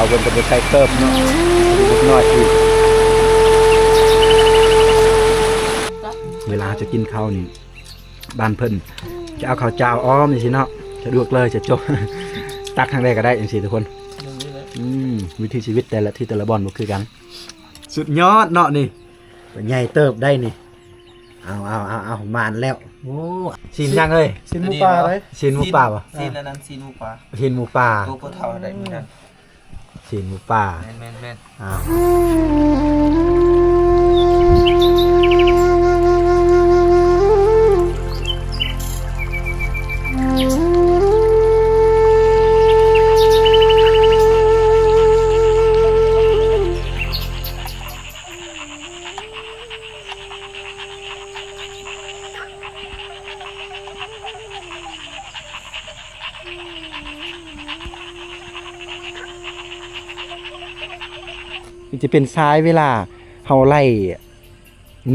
ເພິ່ນກໍບໍ່ໃສ່ເກີບເນາະ ເດັກນ້ອຍອີກ. ເວລາຈະກິນເຂົ້ານີ້ ບ້ານເພິ່ນຈະເອົາເຂົ້າຈ້າວອ້ອມຈັ່ງຊີ້ເນາະ ສະດວກເລີຍ ຈະຈົບ ຕັກທາງໃດກໍໄດ້ຈັ່ງຊີ້ທຸກຄົນ. ອືມ ວິຖີຊີວິດແຕ່ລະທີ່ແຕ່ລະບ່ອນບໍ່ຄືກັນ. ສຸດຍອດເນາະນີ້ ຕົວໃຫຍ່ເຕີບໄດ໋ນີ້. ເອົາ ເອົາ ເອົາ ເອົາ ໝານແລ້ວ. ໂອ້ ຊີ້ນຫຍັງເອີຍ? ຊີ້ນໝູປ່າເດ້. ຊີ້ນໝູປ່າບໍ່? ຊີ້ນອັນນັ້ນ ຊີ້ນໝູປ່າ ຊີ້ນໝູປ່າ ໂຕເທົ່າໃດມື້ນັ້ນ. ຊີ້ນໝູປ່າ. ແມ່ນໆໆ. ອ້າວ. ມັນຈະເປັນຊາຍເວລາເຮົາໄລ່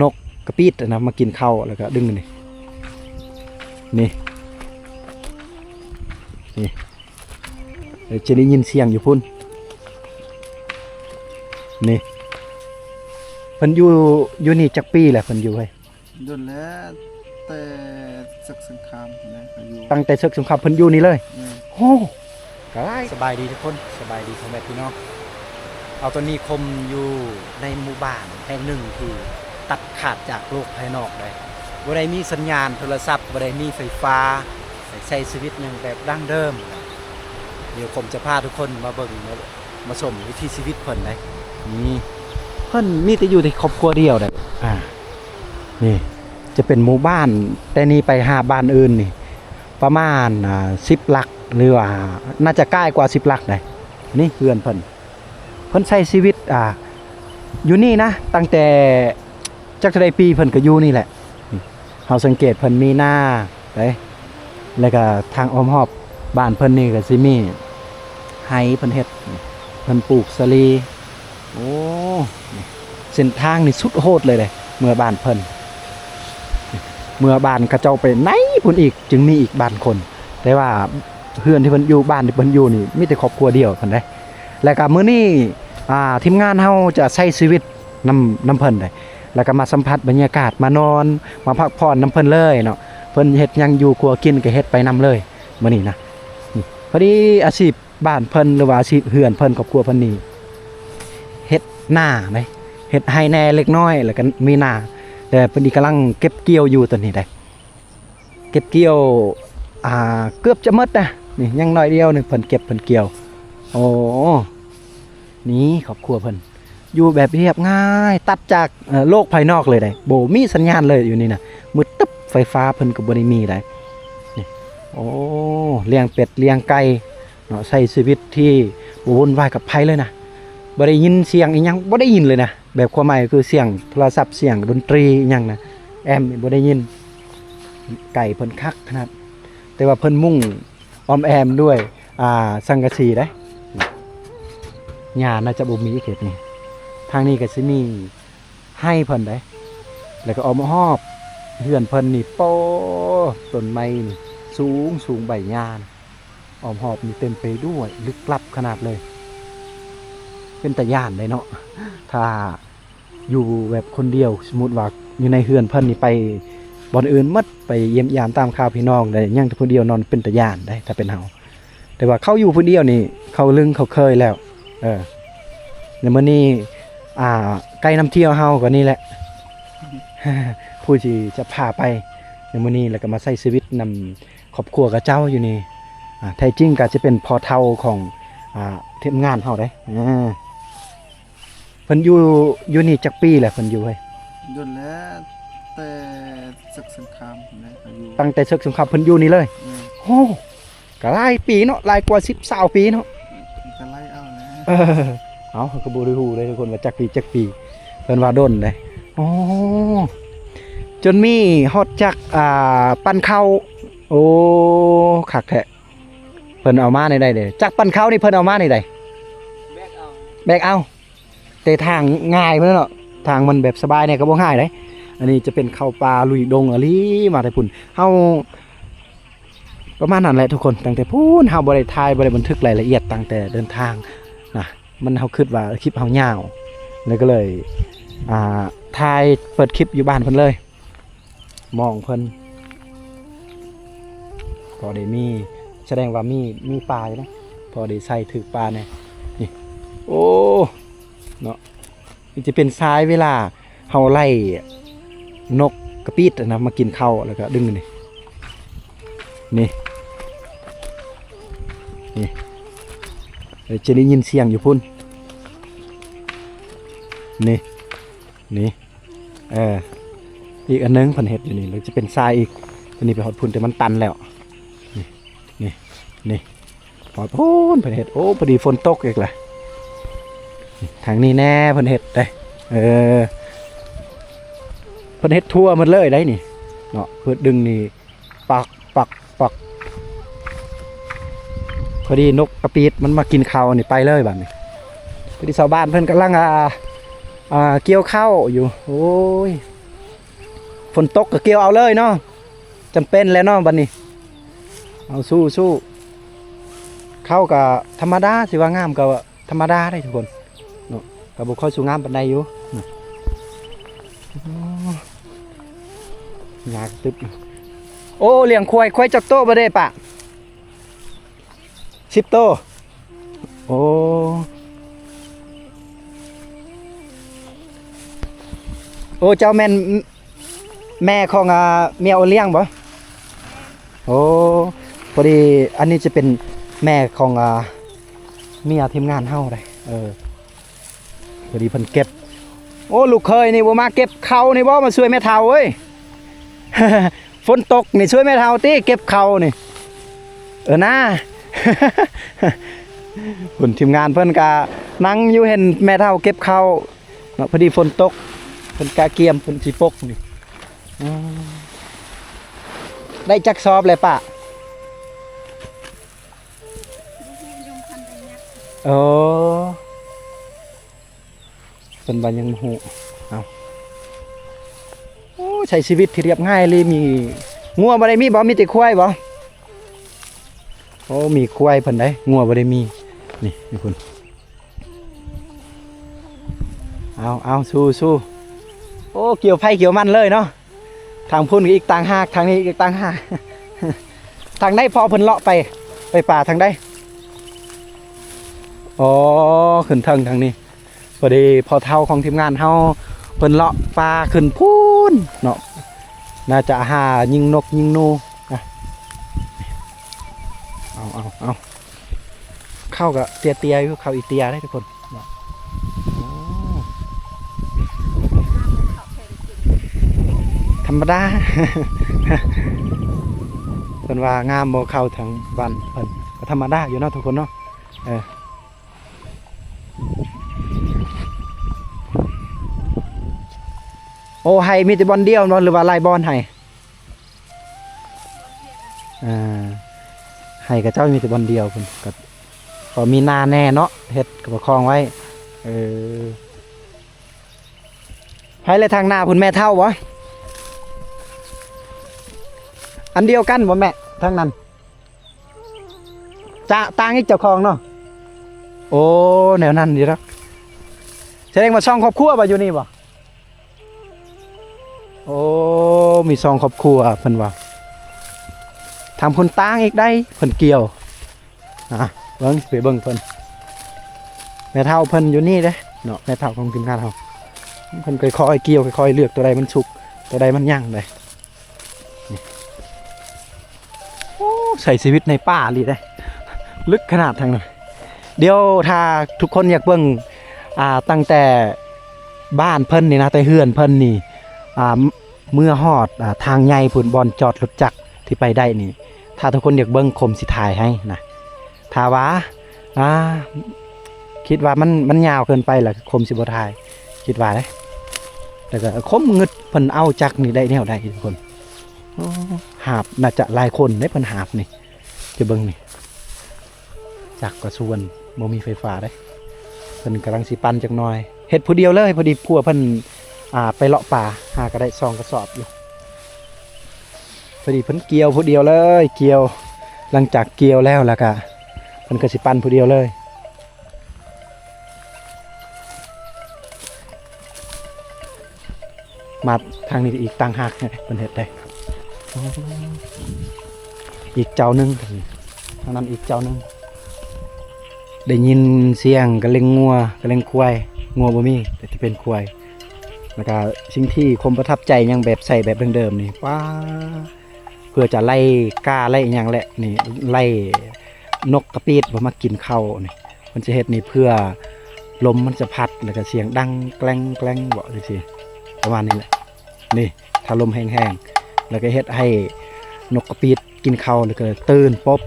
ນົກກະປີດນະ ມາກິນເຂົ້າ ແລ້ວກໍດຶງນີ້ ນີ້ ນີ້ ເອີ ຈະໄດ້ຍິນສຽງຢູ່ພຸ້ນ ນີ້. ເພິ່ນຢູ່ ຢູ່ນີ້ຈັກປີແລ້ວ ເພິ່ນຢູ່ເຮີ້ຍ? ດົນແລ້ວ ແຕ່ເສິກສົງຄາມພຸ້ນແຫຼະ ເຂົາຢູ່ ຕັ້ງແຕ່ເສິກສົງຄາມເພິ່ນຢູ່ນີ້ເລີຍ? ແມ່ນ. ໂອ້ ກະຫຼາຍ. ສະບາຍດີທຸກຄົນ ສະບາຍດີພໍ່ແມ່ພີ່ນ້ອງ. ເອົາ ຕອນນີ້ຄົມຢູ່ໃນໝູ່ບ້ານແຫ່ງໜຶ່ງທີ່ຕັດຂາດຈາກໂລກພາຍນອກໄດ້ ບໍ່ໄດ້ມີສັນຍານໂທລະສັບ ບໍ່ໄດ້ມີໄຟຟ້າ ໃຊ້ຊີວິດຫຍັງແບບດັ້ງເດີມ. ດຽວຄົມຈະພາທຸກຄົນມາເບິ່ງ ມາຊົມວິຖີຊີວິດເພິ່ນໄດ໋. ນີ້ ເພິ່ນມີແຕ່ຢູ່ແຕ່ຄອບຄົວດຽວໄດ໋. ອ່າ ນີ້ຈະເປັນໝູ່ບ້ານ ແຕ່ນີ້ໄປຫາບ້ານອື່ນນີ້ປະມານ ອ່າ ສິບຫຼັກ ຫຼືວ່າໜ້າຈະກາຍກວ່າສິບຫຼັກໄດ໋. ນີ້ເຮືອນເພິ່ນ ເພິ່ນໃຊ້ຊີວິດ ອ່າ ຢູ່ນີ້ນະ ຕັ້ງແຕ່ ຈັກເທົ່າໃດປີເພິ່ນກໍຢູ່ນີ້ແຫຼະ. ເຮົາສັງເກດເພິ່ນມີນາເດ້ ແລ້ວກໍທາງອ້ອມຮອບບ້ານເພິ່ນນີ້ກໍຊິມີໄຮ່ເພິ່ນເຮັດ ເພິ່ນປູກສາລີ. ໂອ້ ເສັ້ນທາງນີ້ສຸດໂຫດເລີຍເດ້ ເມືອບ້ານເພິ່ນ ເມືອບ້ານເຂົາເຈົ້າໄປໃນພຸ້ນອີກ ຈຶ່ງມີອີກບ້ານຄົນ ແຕ່ວ່າເຮືອນທີ່ເພິ່ນຢູ່ ບ້ານທີ່ເພິ່ນຢູ່ນີ້ ມີແຕ່ຄອບຄົວດຽວເພິ່ນເດ້. ແລ້ວກໍມື້ນີ້ ອ່າ ທີມງານເຮົາຈະໃຊ້ຊີວິດ ນຳ ນຳເພິ່ນໄດ໋ ແລ້ວກໍມາສຳຜັດບັນຍາກາດ ມານອນ ມາພັກຜ່ອນນຳເພິ່ນເລີຍເນາະ. ເພິ່ນເຮັດຫຍັງຢູ່ຄົວກິນກໍເຮັດໄປນຳເລີຍມື້ນີ້ນະ. ນີ້ ພໍດີອາຊີບບ້ານເພິ່ນ ຫຼືວ່າອາຊີບເຮືອນເພິ່ນ ຄອບຄົວເພິ່ນນີ້ ເຮັດນາເດ້ ເຮັດໄຮ່ແດ່ເລັກນ້ອຍ ແລ້ວກໍມີນາ ແຕ່ເພິ່ນນີ້ກຳລັງເກັບກ່ຽວຢູ່ຕອນນີ້ໄດ໋. ເກັບກ່ຽວ ອ່າ ເກືອບຈະໝົດນະ ນີ້ຍັງໜ້ອຍດຽວໜຶ່ງ ເພິ່ນເກັບເພິ່ນກ່ຽວ. ໂອ້ ນີ້ຄອບຄົວເພິ່ນຢູ່ແບບລຽບງ່າຍ ຕັດຈາກ ເອີ ໂລກພາຍນອກເລີຍໄດ໋ ບໍ່ມີສັນຍານເລີຍຢູ່ນີ້ນະ ມືດຕຶບ ໄຟຟ້າເພິ່ນກໍບໍ່ໄດ້ມີໄດ໋. ນີ້ ໂອ້ ລ້ຽງເປັດລ້ຽງໄກ່ເນາະ ໃຊ້ຊີວິດທີ່ບໍ່ວຸ່ນວາຍກັບໃຜເລີຍນະ ບໍ່ໄດ້ຍິນສຽງອີ່ຫຍັງ ບໍ່ໄດ້ຍິນເລີຍນະ. ແບບຄວາມໝາຍກໍຄືສຽງໂທລະສັບ ສຽງດົນຕີອີ່ຫຍັງນະ ແອມນີ້ບໍ່ໄດ້ຍິນ. ໄກ່ເພິ່ນຄັກຂະໜາດ ແຕ່ວ່າເພິ່ນມຸງອ້ອມແອມດ້ວຍ ອ່າ ສັງກະສີເດ້. ຫຍ້າໜ້າຈະບໍ່ມີເຂດນີ້. ທາງນີ້ກໍຊິມີໄຮ່ເພິ່ນເດ້ ແລ້ວກໍອ້ອມຮອບເຮືອນເພິ່ນນີ້ ໂປ້ ຕົ້ນໄມ້ນີ້ສູງໆ ໃບຫຍ້ານະ ອ້ອມຮອບນີ້ເຕັມໄປດ້ວຍ ລຶກລັບຂະໜາດເລີຍ. ເປັນຕາຢ້ານເດ້ເນາະ ຖ້າຢູ່ແບບຄົນດຽວ. ສົມມຸດວ່າຢູ່ໃນເຮືອນເພິ່ນນີ້ ໄປບ່ອນອື່ນໝົດ ໄປຢ້ຽມຢາມຕາມຂ່າວພີ່ນ້ອງໄດ້ ຍັງແຕ່ຜູ້ດຽວນອນ ເປັນຕາຢ້ານເດ້ ຖ້າເປັນເຮົາ. ແຕ່ວ່າເຂົາຢູ່ຜູ້ດຽວນີ້ ເຂົາລຶ້ງເຂົາເຄີຍແລ້ວ. ເອີ ໃນມື້ນີ້ ອ່າ ໄກນຳທ່ຽວເຮົາກໍນີ້ແຫຼະ ຜູ້ທີ່ຈະພາໄປໃນມື້ນີ້ ແລ້ວກໍມາໃຊ້ຊີວິດນຳ ຄອບຄົວຂະເຈົ້າຢູ່ນີ້. ອ່າ ແທ້ຈິງກໍຈະເປັນພໍ່ເຖົ້າຂອງ ອ່າ ທີມງານເຮົາເດ້. ອ່າ ເພິ່ນຢູ່ ຢູ່ນີ້ຈັກປີແລ້ວ ເພິ່ນຢູ່ເຮີ້ຍ? ດົນແລ້ວ ແຕ່ເສິກສົງຄາມພຸ້ນແຫຼະ ເຂົາຢູ່ ຕັ້ງແຕ່ເສິກສົງຄາມເພິ່ນຢູ່ນີ້ເລີຍ? ແມ່ນ. ໂອ້ ກໍຫຼາຍປີເນາະ ຫຼາຍກວ່າສິບຊາວປີເນາະ. ກໍໄລ່ເອົາແຫຼະ. ເອີ ເອົາ ເຮົາກໍບໍ່ໄດ້ຮູ້ເດ້ທຸກຄົນວ່າຈັກປີ ຈັກປີ ເພິ່ນວ່າດົນເດ້. ໂອ້ ຈົນມີຮອດຈັກ ອ່າ ປັ່ນເຂົ້າ. ໂອ້ ຄັກແທ້. ເພິ່ນເອົາມາແນວໃດເດ້? ຈັກປັ່ນເຂົ້ານີ້ເພິ່ນເອົາມາແນວໃດ? ແບກເອົາ ແບກເອົາ. ແຕ່ທາງງ່າຍພຸ້ນເນາະ ທາງມັນແບບສະບາຍແດ່ກໍບໍ່ງ່າຍເດ້. ອັນນີ້ຈະເປັນເຂົ້າປ່າລຸຍດົງອີ່ຫຼີ ມາແຕ່ພຸ້ນ. ເຮົາ ປະມານນັ້ນແຫຼະທຸກຄົນ ຕັ້ງແຕ່ພຸ້ນ ເຮົາບໍ່ໄດ້ຖ່າຍ ບໍ່ໄດ້ບັນທຶກລາຍລະອຽດຕັ້ງແຕ່ເດີນທາງນະ. ມັນ ເຮົາຄິດວ່າຄລິບເຮົາຍາວ ແລ້ວກໍເລີຍ ອ່າ ຖ່າຍເປີດຄລິບຢູ່ບ້ານເພິ່ນເລີຍ ມອງເພິ່ນ ພໍໄດ້ມີ ສະແດງວ່າມີ ມີປາຢູ່ນະ ພໍໄດ້ໃສ່ຖືກປາແດ່ ນີ້ ໂອ້ ເນາະ ນີ້ຈະເປັນຊາຍເວລາ ເຮົາໄລ່ນົກກະປີດນະ ມາກິນເຂົ້າ ແລ້ວກະດຶງນີ້ ນີ້ ນີ້ ແລ້ວຈະໄດ້ຍິນສຽງຢູ່ພຸ້ນ ນີ້ ນີ້ ເອີ ອີກອັນໜຶ່ງເພິ່ນເຮັດຢູ່ນີ້ ແລ້ວຈະເປັນຊາຍອີກ ຕົວນີ້ໄປຮອດພຸ້ນ ແຕ່ມັນຕັນແລ້ວ ນີ້ ນີ້ ນີ້ ຮອດພຸ້ນເພິ່ນເຮັດ ໂອ້ ພໍດີຝົນຕົກອີກລະ ທາງນີ້ແດ່ເພິ່ນເຮັດເດ້ ເອີ ເພິ່ນເຮັດທົ່ວໝົດເລີຍໄດ໋ນີ້ເນາະ ເພິ່ນດຶງນີ້ ປັກ ປັກ ປັກ ພໍດີນົກກະປີດມັນມາກິນເຂົ້ານີ້ໄປເລີຍບາດນີ້ ພໍດີຊາວບ້ານເພິ່ນກຳລັງ ອ່າ ອ່າ ກ່ຽວເຂົ້າຢູ່ ໂອ້ຍ ຝົນຕົກກໍກ່ຽວເອົາເລີຍເນາະ ຈຳເປັນແຫຼະເນາະບາດນີ້ ເອົາ ສູ້ ສູ້ ເຂົ້າກໍທຳມະດາ ຊິວ່າງາມກໍທຳມະດາເດ້ທຸກຄົນເນາະ ກໍບໍ່ຄ່ອຍສູ້ງາມປານໃດຢູ່ ໂອ້ ຍາກຕຶບ ໂອ້ ລ້ຽງຄວາຍ ຄວາຍຈັກໂຕບໍ່ເດ້ປະ? ສິບໂຕ ໂອ້ ໂອ້ ເຈົ້າແມ່ນແມ່ຂອງ ອ່າ ເມຍໂອລ້ຽງບໍ່? ໂອ້ ພໍດີອັນນີ້ຈະເປັນແມ່ຂອງ ອ່າ ເມຍທີມງານເຮົາໄດ໋ ເອີ ພໍດີເພິ່ນເກັບ ໂອ້ ລູກເຂີຍນີ້ບໍ່ມາເກັບເຂົ້ານີ້ບໍ່ ມາຊ່ວຍແມ່ເຖົ້າເອີຍ ຝົນຕົກນີ້ຊ່ວຍແມ່ເຖົ້າຕິເກັບເຂົ້ານີ້ ເອີນາ ເພິ່ນ ທີມງານເພິ່ນກະນັ່ງຢູ່ ເຫັນແມ່ເຖົ້າເກັບເຂົ້າເນາະ ພໍດີຝົນຕົກ ເພິ່ນກະກຽມ ເພິ່ນຊິປົກນີ້ ອໍ ໄດ້ຈັກສອບແລ້ວປະ? ໂອ້ ເພິ່ນວ່າຍັງບໍ່ຮູ້ ເອົາ ໂອ້ ໃຊ້ຊີວິດທີ່ລຽບງ່າຍເລີຍ ມີງົວບໍ່ໄດ້ມີບໍ່? ມີແຕ່ຄວາຍບໍ່? ໂອ້ ມີຄວາຍເພິ່ນໄດ໋ ງົວບໍ່ໄດ້ມີ ນີ້ ນີ້ພຸ້ນ ເອົາ ເອົາ ສູ້ ສູ້ ໂອ້ ກ່ຽວໃຜກ່ຽວມັນເລີຍເນາະ ທາງພຸ້ນອີກຕ່າງຫາກ ທາງນີ້ອີກຕ່າງຫາກ ທາງໃດພໍ່ເພິ່ນເລາະໄປ ໄປປ່າທາງໃດ? ອໍ ຂຶ້ນເທິງທາງນີ້ ພໍດີພໍ່ເຖົ້າຂອງທີມງານເຮົາ ເພິ່ນເລາະປ່າຂຶ້ນພຸ້ນເນາະ ໜ້າຈະຫາຍິງນົກຍິງໜູ ອ່ະ ເອົາ ເອົາ ເອົາ ເຂົ້າກໍເຕ້ຍໆຢູ່ ເຂົ້າອີເຕ້ຍເດ້ທຸກຄົນ ໂອ້ ທຳມະດາ ເພິ່ນວ່າງາມບໍ່ເຂົ້າທາງບ້ານເພິ່ນ ກໍທຳມະດາຢູ່ເນາະທຸກຄົນເນາະ ເອີ ໂອ້ ໄຮ່ມີແຕ່ບ່ອນດຽວເນາະ ຫຼືວ່າຫຼາຍບ່ອນໄຮ່? ອ່າ ໄຮ່ຂະເຈົ້າມີແຕ່ບ່ອນດຽວພຸ້ນ ກໍ ກໍມີນາແດ່ເນາະ ເຮັດກໍປະຄອງໄວ້ ເອີ ໃຜແລະທາງໜ້າພຸ້ນແມ່ເຖົ້າບໍ່? ອັນດຽວກັນບໍ່ແມ່ ທາງນັ້ນ? ຈະຕ່າງອີກເຈົ້າຂອງເນາະ ໂອ້ ແນວນັ້ນຢູ່ດອກ ສະແດງວ່າສອງຄອບຄົວບໍ່ຢູ່ນີ້ບໍ່? ໂອ້ ມີສອງຄອບຄົວເພິ່ນວ່າ ທາງພຸ້ນຕ່າງອີກໄດ໋ ເພິ່ນກ່ຽວ ອ່ະ ເບິ່ງ ໄປເບິ່ງເພິ່ນ ແມ່ເຖົ້າເພິ່ນຢູ່ນີ້ເດ້ເນາະ ແມ່ເຖົ້າຂອງທີມງານເຮົາ ເພິ່ນຄ່ອຍໆກ່ຽວ ຄ່ອຍໆເລືອກ ຕົວໃດມັນສຸກ ຕົວໃດມັນຍັງໄດ໋ ນີ້ ໂອ້ ໃຊ້ຊີວິດໃນປ່າອີ່ຫຼີເດ້ ລຶກຂະໜາດທາງນັ້ນ ດຽວຖ້າທຸກຄົນຢາກເບິ່ງ ອ່າ ຕັ້ງແຕ່ບ້ານເພິ່ນນີ້ນະ ແຕ່ເຮືອນເພິ່ນນີ້ ອ່າ ເມື່ອຮອດ ອ່າ ທາງໃຫຍ່ພຸ້ນ ບ່ອນຈອດລົດຈັກທີ່ໄປໄດ້ນີ້ ຖ້າທຸກຄົນຢາກເບິ່ງ ຄົມຊິຖ່າຍໃຫ້ນະ ຖ້າວ່າ ອ່າ ຄິດວ່າມັນ ມັນຍາວເກີນໄປລະ ຄົມຊິບໍ່ຖ່າຍ ຄິດວ່າເດ້ ແລ້ວກໍຄົມງຶດ ເພິ່ນເອົາຈັກນີ້ໄດ້ແນວໃດທຸກຄົນ ໂອ້ ຫາບ ໜ້າຈະຫຼາຍຄົນເດ້ເພິ່ນຫາບນີ້ ຈະເບິ່ງນີ້ ຈັກກໍຊວນ ບໍ່ມີໄຟຟ້າເດ້ ເພິ່ນກຳລັງຊິປັ່ນຈັກໜ່ອຍ ເຮັດຜູ້ດຽວເລີຍ ພໍດີຜົວເພິ່ນ ອ່າ ໄປເລາະປ່າ ຫາກໍໄດ້ສອງກະສອບຢູ່ ພໍດີເພິ່ນກ່ຽວຜູ້ດຽວເລີຍ ກ່ຽວ ຫຼັງຈາກກ່ຽວແລ້ວ ແລ້ວກະເພິ່ນກໍຊິປັ່ນຜູ້ດຽວເລີຍ ມາທາງນີ້ອີກຕ່າງຫາກ ເພິ່ນເຮັດໄດ້. ອີກເຈົ້າໜຶ່ງ ທາງນັ້ນອີກເຈົ້າໜຶ່ງ. ໄດ້ຍິນສຽງກະເລັງງົວ ກະເລັງຄວາຍ, ງົວບໍ່ມີ ແຕ່ຈະເປັນຄວາຍ. ແລ້ວກະສິ່ງທີ່ຄົມປະທັບໃຈ ຍັງແບບໃຊ້ແບບເດີມໆນີ້ ປ້າ ເພື່ອຈະໄລ່ກ້າໄລ່ອີ່ຫຍັງແຫຼະ ນີ້ ໄລ່ນົກກະປີດບໍ່ມາກິນເຂົ້ານີ້. ເພິ່ນຈະເຮັດນີ້ເພື່ອລົມມັນຈະພັດ ແລ້ວກະສຽງດັງແກລ້ງໆ ເວົ້າຈັ່ງຊີ້ ປະມານນີ້ແຫຼະ. ນີ້ ຖ້າລົມແຮງໆ ແລ້ວກະເຮັດໃຫ້ນົກກະປີດກິນເຂົ້າ ແລ້ວກະຕື່ນປົບ.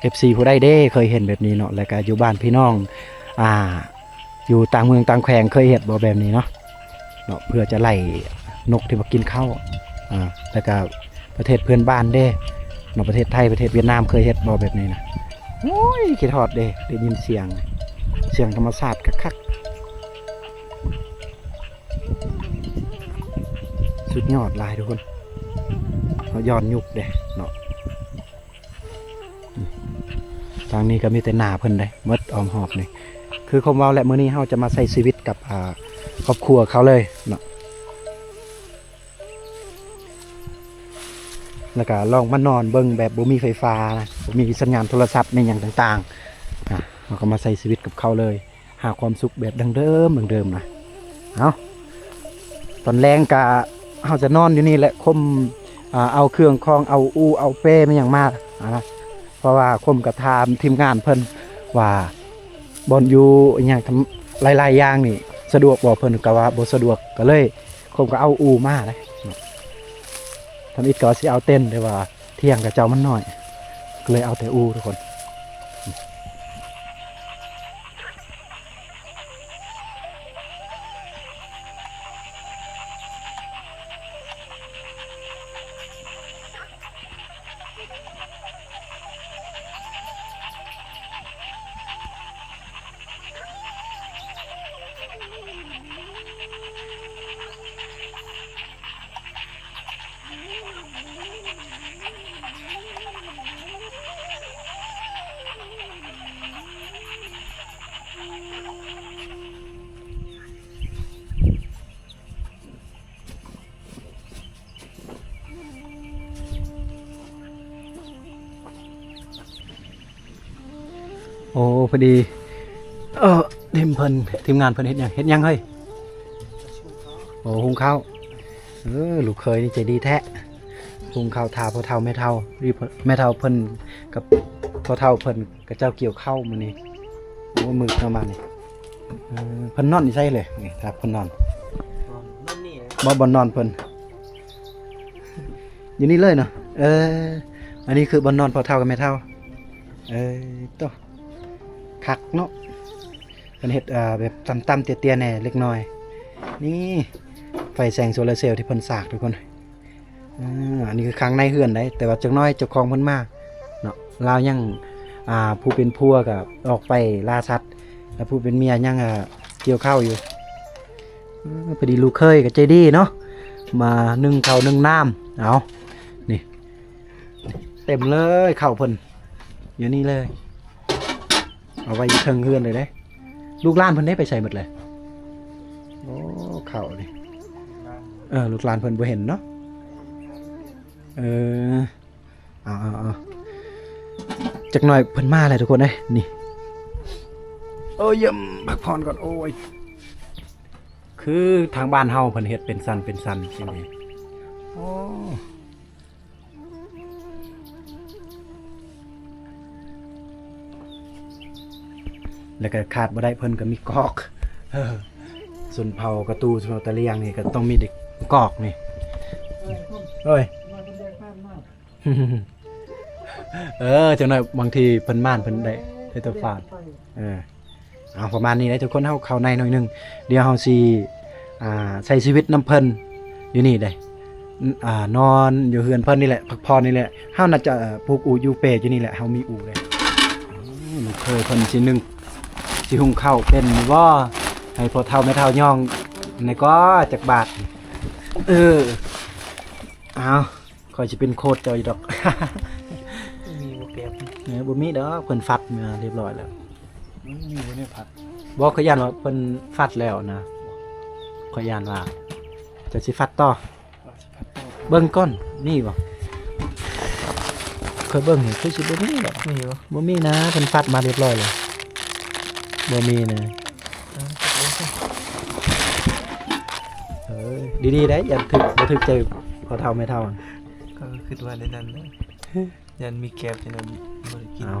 ເອັຟຊີ ຜູ້ໃດເດ້ເຄີຍເຫັນແບບນີ້ເນາະ ແລ້ວກະຢູ່ບ້ານພີ່ນ້ອງ ອ່າ ຢູ່ຕ່າງເມືອງຕ່າງແຂວງເຄີຍເຮັດບໍ່ແບບນີ້ເນາະ ເນາະ ເພື່ອຈະໄລ່ນົກທີ່ມາກິນເຂົ້າ ອ່າ ແລ້ວກະປະເທດເພື່ອນບ້ານເດ້ເນາະ ປະເທດໄທ ປະເທດຫວຽດນາມເຄີຍເຮັດບໍ່ແບບນີ້ນະ? ໂອ້ຍ ຄິດຮອດເດ້ ໄດ້ຍິນສຽງ ສຽງທຳມະຊາດຄັກໆ. ສຸດຍອດຫຼາຍທຸກຄົນ ເຮົາຍ້ອນຍຸກເດ້ເນາະ. ທາງນີ້ກະມີແຕ່ໜ້າເພິ່ນເດ້ ໝົດອ້ອມຮອບນີ້ ຄືຄວາມເວົ້າແຫຼະ. ມື້ນີ້ເຮົາຈະມາໃຊ້ຊີວິດກັບ ອ່າ ຄອບຄົວເຂົາເລີຍເນາະ ແລ້ວກະລອງມານອນເບິ່ງແບບບໍ່ມີໄຟຟ້ານະ ບໍ່ມີສັນຍານໂທລະສັບ ມີຫຍັງຕ່າງໆ ອ່າ ເຮົາກະມາໃຊ້ຊີວິດກັບເຂົາເລີຍ. ຫາຄວາມສຸກແບບດັ້ງເດີມ ດັ້ງເດີມນະ. ເອົາ ຕອນແລງກະເຮົາຈະນອນຢູ່ນີ້ແຫຼະ ຄົມ ອ່າ ເອົາເຄື່ອງຂອງ ເອົາອູ່ ເອົາແປ ແມ່ນຫຍັງມາ ອ່າ ເພາະວ່າຄົມກະຖາມທີມງານເພິ່ນວ່າ ບ່ອນຢູ່ອີ່ຫຍັງ ຫຼາຍໆຢ່າງນີ້ສະດວກບໍ່ ເພິ່ນກະວ່າບໍ່ສະດວກ ກະເລີຍຄົມກະເອົາອູ່ມາເດ້. ທຳອິດກະວ່າຊິເອົາເຕັນ ແຕ່ວ່າ ຖຽງຂະເຈົ້າມັນນ້ອຍ ກະເລີຍເອົາແຕ່ອູ່ທຸກຄົນ. ໂອ້ ພໍດີ ເອີ ທີມເພິ່ນ ທີມງານເພິ່ນເຮັດຫຍັງ ເຮັດຫຍັງເຮີ້ຍ? ໂອ້ ຫຸງເຂົ້າ. ເອີ ລູກເຂີຍນີ້ໃຈດີແທ້ ຫຸງເຂົ້າຖ້າພໍ່ເຖົ້າແມ່ເຖົ້າ ແມ່ເຖົ້າເພິ່ນກັບພໍ່ເຖົ້າເພິ່ນ ຂະເຈົ້າກ່ຽວເຂົ້າມື້ນີ້. ໂອ້ ມືດເຂົ້າມານີ້ ເອີ ເພິ່ນນອນຢູ່ໃສເລີຍນີ້ ຖ້າເພິ່ນນອນ ນອນນີ້ ບໍ່ ບ່ອນນອນເພິ່ນ ຢູ່ນີ້ເລີຍເນາະ. ເອີ ອັນນີ້ຄືບ່ອນນອນພໍ່ເຖົ້າກັບແມ່ເຖົ້າ. ເອີ ໂຕ ຄັກເນາະ ເພິ່ນເຮັດ ເອີ ແບບຕ່ຳໆ ເຕ້ຍໆ ແດ່ເລັກນ້ອຍ. ນີ້ ໄຟແສງໂຊລາເຊວທີ່ເພິ່ນສາກທຸກຄົນ. ອ່າ ອັນນີ້ຄືຂ້າງໃນເຮືອນໃດ໋ ແຕ່ວ່າຈັກໜ້ອຍເຈົ້າຂອງເພິ່ນມາເນາະ. ລາວຍັງ ອ່າ ຜູ້ເປັນຜົວກະອອກໄປລ່າສັດ ແລະ ຜູ້ເປັນເມຍຍັງ ອ່າ ກ່ຽວເຂົ້າຢູ່. ເອີ ພໍດີລູກເຂີຍກະໃຈດີເນາະ ມາໜຶ້ງເຂົ້າໜຶ້ງນ້ຳ. ເອົາ ນີ້ ເຕັມເລີຍເຂົ້າເພິ່ນ ຢູ່ນີ້ເລີຍ. ເອົາໄວ້ຢູ່ເທິງເຮືອນເລີຍເດ້. ລູກຫຼານເພິ່ນເດ້ ໄປໃສໝົດເລີຍ? ໂອ້ ເຂົ້ານີ້ ເອີ ລູກຫຼານເພິ່ນບໍ່ເຫັນເນາະ. ເອີ ເອົາໆໆ ຈັກໜ້ອຍເພິ່ນມາແລ້ວທຸກຄົນເອີຍ. ນີ້ ໂອ້ຍ ຢ້ຽມ ພັກຜ່ອນກ່ອນ. ໂອ້ຍ ຄືທາງບ້ານເຮົາເພິ່ນເຮັດເປັນຊັ້ນເປັນຊັ້ນຈັ່ງຊີ້. ໂອ້ ແລ້ວກະຂາດບໍ່ໄດ້ເພິ່ນກະມີກອກ. ເອີ ຊົນເຜົ່າກະຕູ ຊົນເຜົ່າຕາຫຼຽງນີ້ກະຕ້ອງມີເດັກກອກນີ້. ເອີຍ ເອີ ຈັກໜ້ອຍບາງທີເພິ່ນມານເພິ່ນໄດ້ ໄດ້ແຕ່ຟາດ. ເອີ ເອົາ ປະມານນີ້ແຫຼະທຸກຄົນ ເຮົາເຂົ້າໃນໜ້ອຍໜຶ່ງ ດຽວເຮົາຊິ ອ່າ ໃຊ້ຊີວິດນຳເພິ່ນຢູ່ນີ້ເດ້. ອ່າ ນອນຢູ່ເຮືອນເພິ່ນນີ້ແຫຼະ ພັກຜ່ອນນີ້ແຫຼະ. ເຮົາໜ້າຈະ ເອີ ຜູກອູ່ຢູ່ແປຢູ່ນີ້ແຫຼະ ເຮົາມີອູ່ເດ້. ອືມ ລູກເຂີຍເພິ່ນຊິໜຶ້ງ ຊິຫຸງເຂົ້າເປັນຢູ່ບໍ່? ໃຫ້ພໍ່ເຖົ້າແມ່ເຖົ້າຍ່ອງແດ່ກໍຈັກບາດ. ເອີ ເອົາ ຂ້ອຍຊິເປັນໂຄດເຈົ້າຢູ່ດອກ. ມີບໍ່ແປບ ເອີ ບໍ່ມີດອກ ເພິ່ນຟັດມາຮຽບຮ້ອຍແລ້ວ. ອືມ ມີຢູ່ໃນຜັດ ບໍ່ ຂ້ອຍຢ້ານວ່າເພິ່ນຟັດແລ້ວນະ ຂ້ອຍຢ້ານວ່າຈະຊິຟັດຕໍ່. ເບິ່ງກ່ອນ ມີບໍ່? ຂ້ອຍເບິ່ງນີ້ຄືຊິບໍ່ມີດອກ. ມີບໍ່? ບໍ່ມີນະ ເພິ່ນຟັດມາຮຽບຮ້ອຍແລ້ວ. ບໍ່ມີນະ. ເອີ ເອີ ດີໆ ໄດ໋ ຢ່າຖືກ ບໍ່ຖືກໃຈພໍ່ເຖົ້າແມ່ເຖົ້າ. ກໍຄິດວ່າແນວນັ້ນແຫຼະ. ຢ້ານມີແກບ ຢ້ານບໍ່ໄດ້ກິນ. ເອົ້າ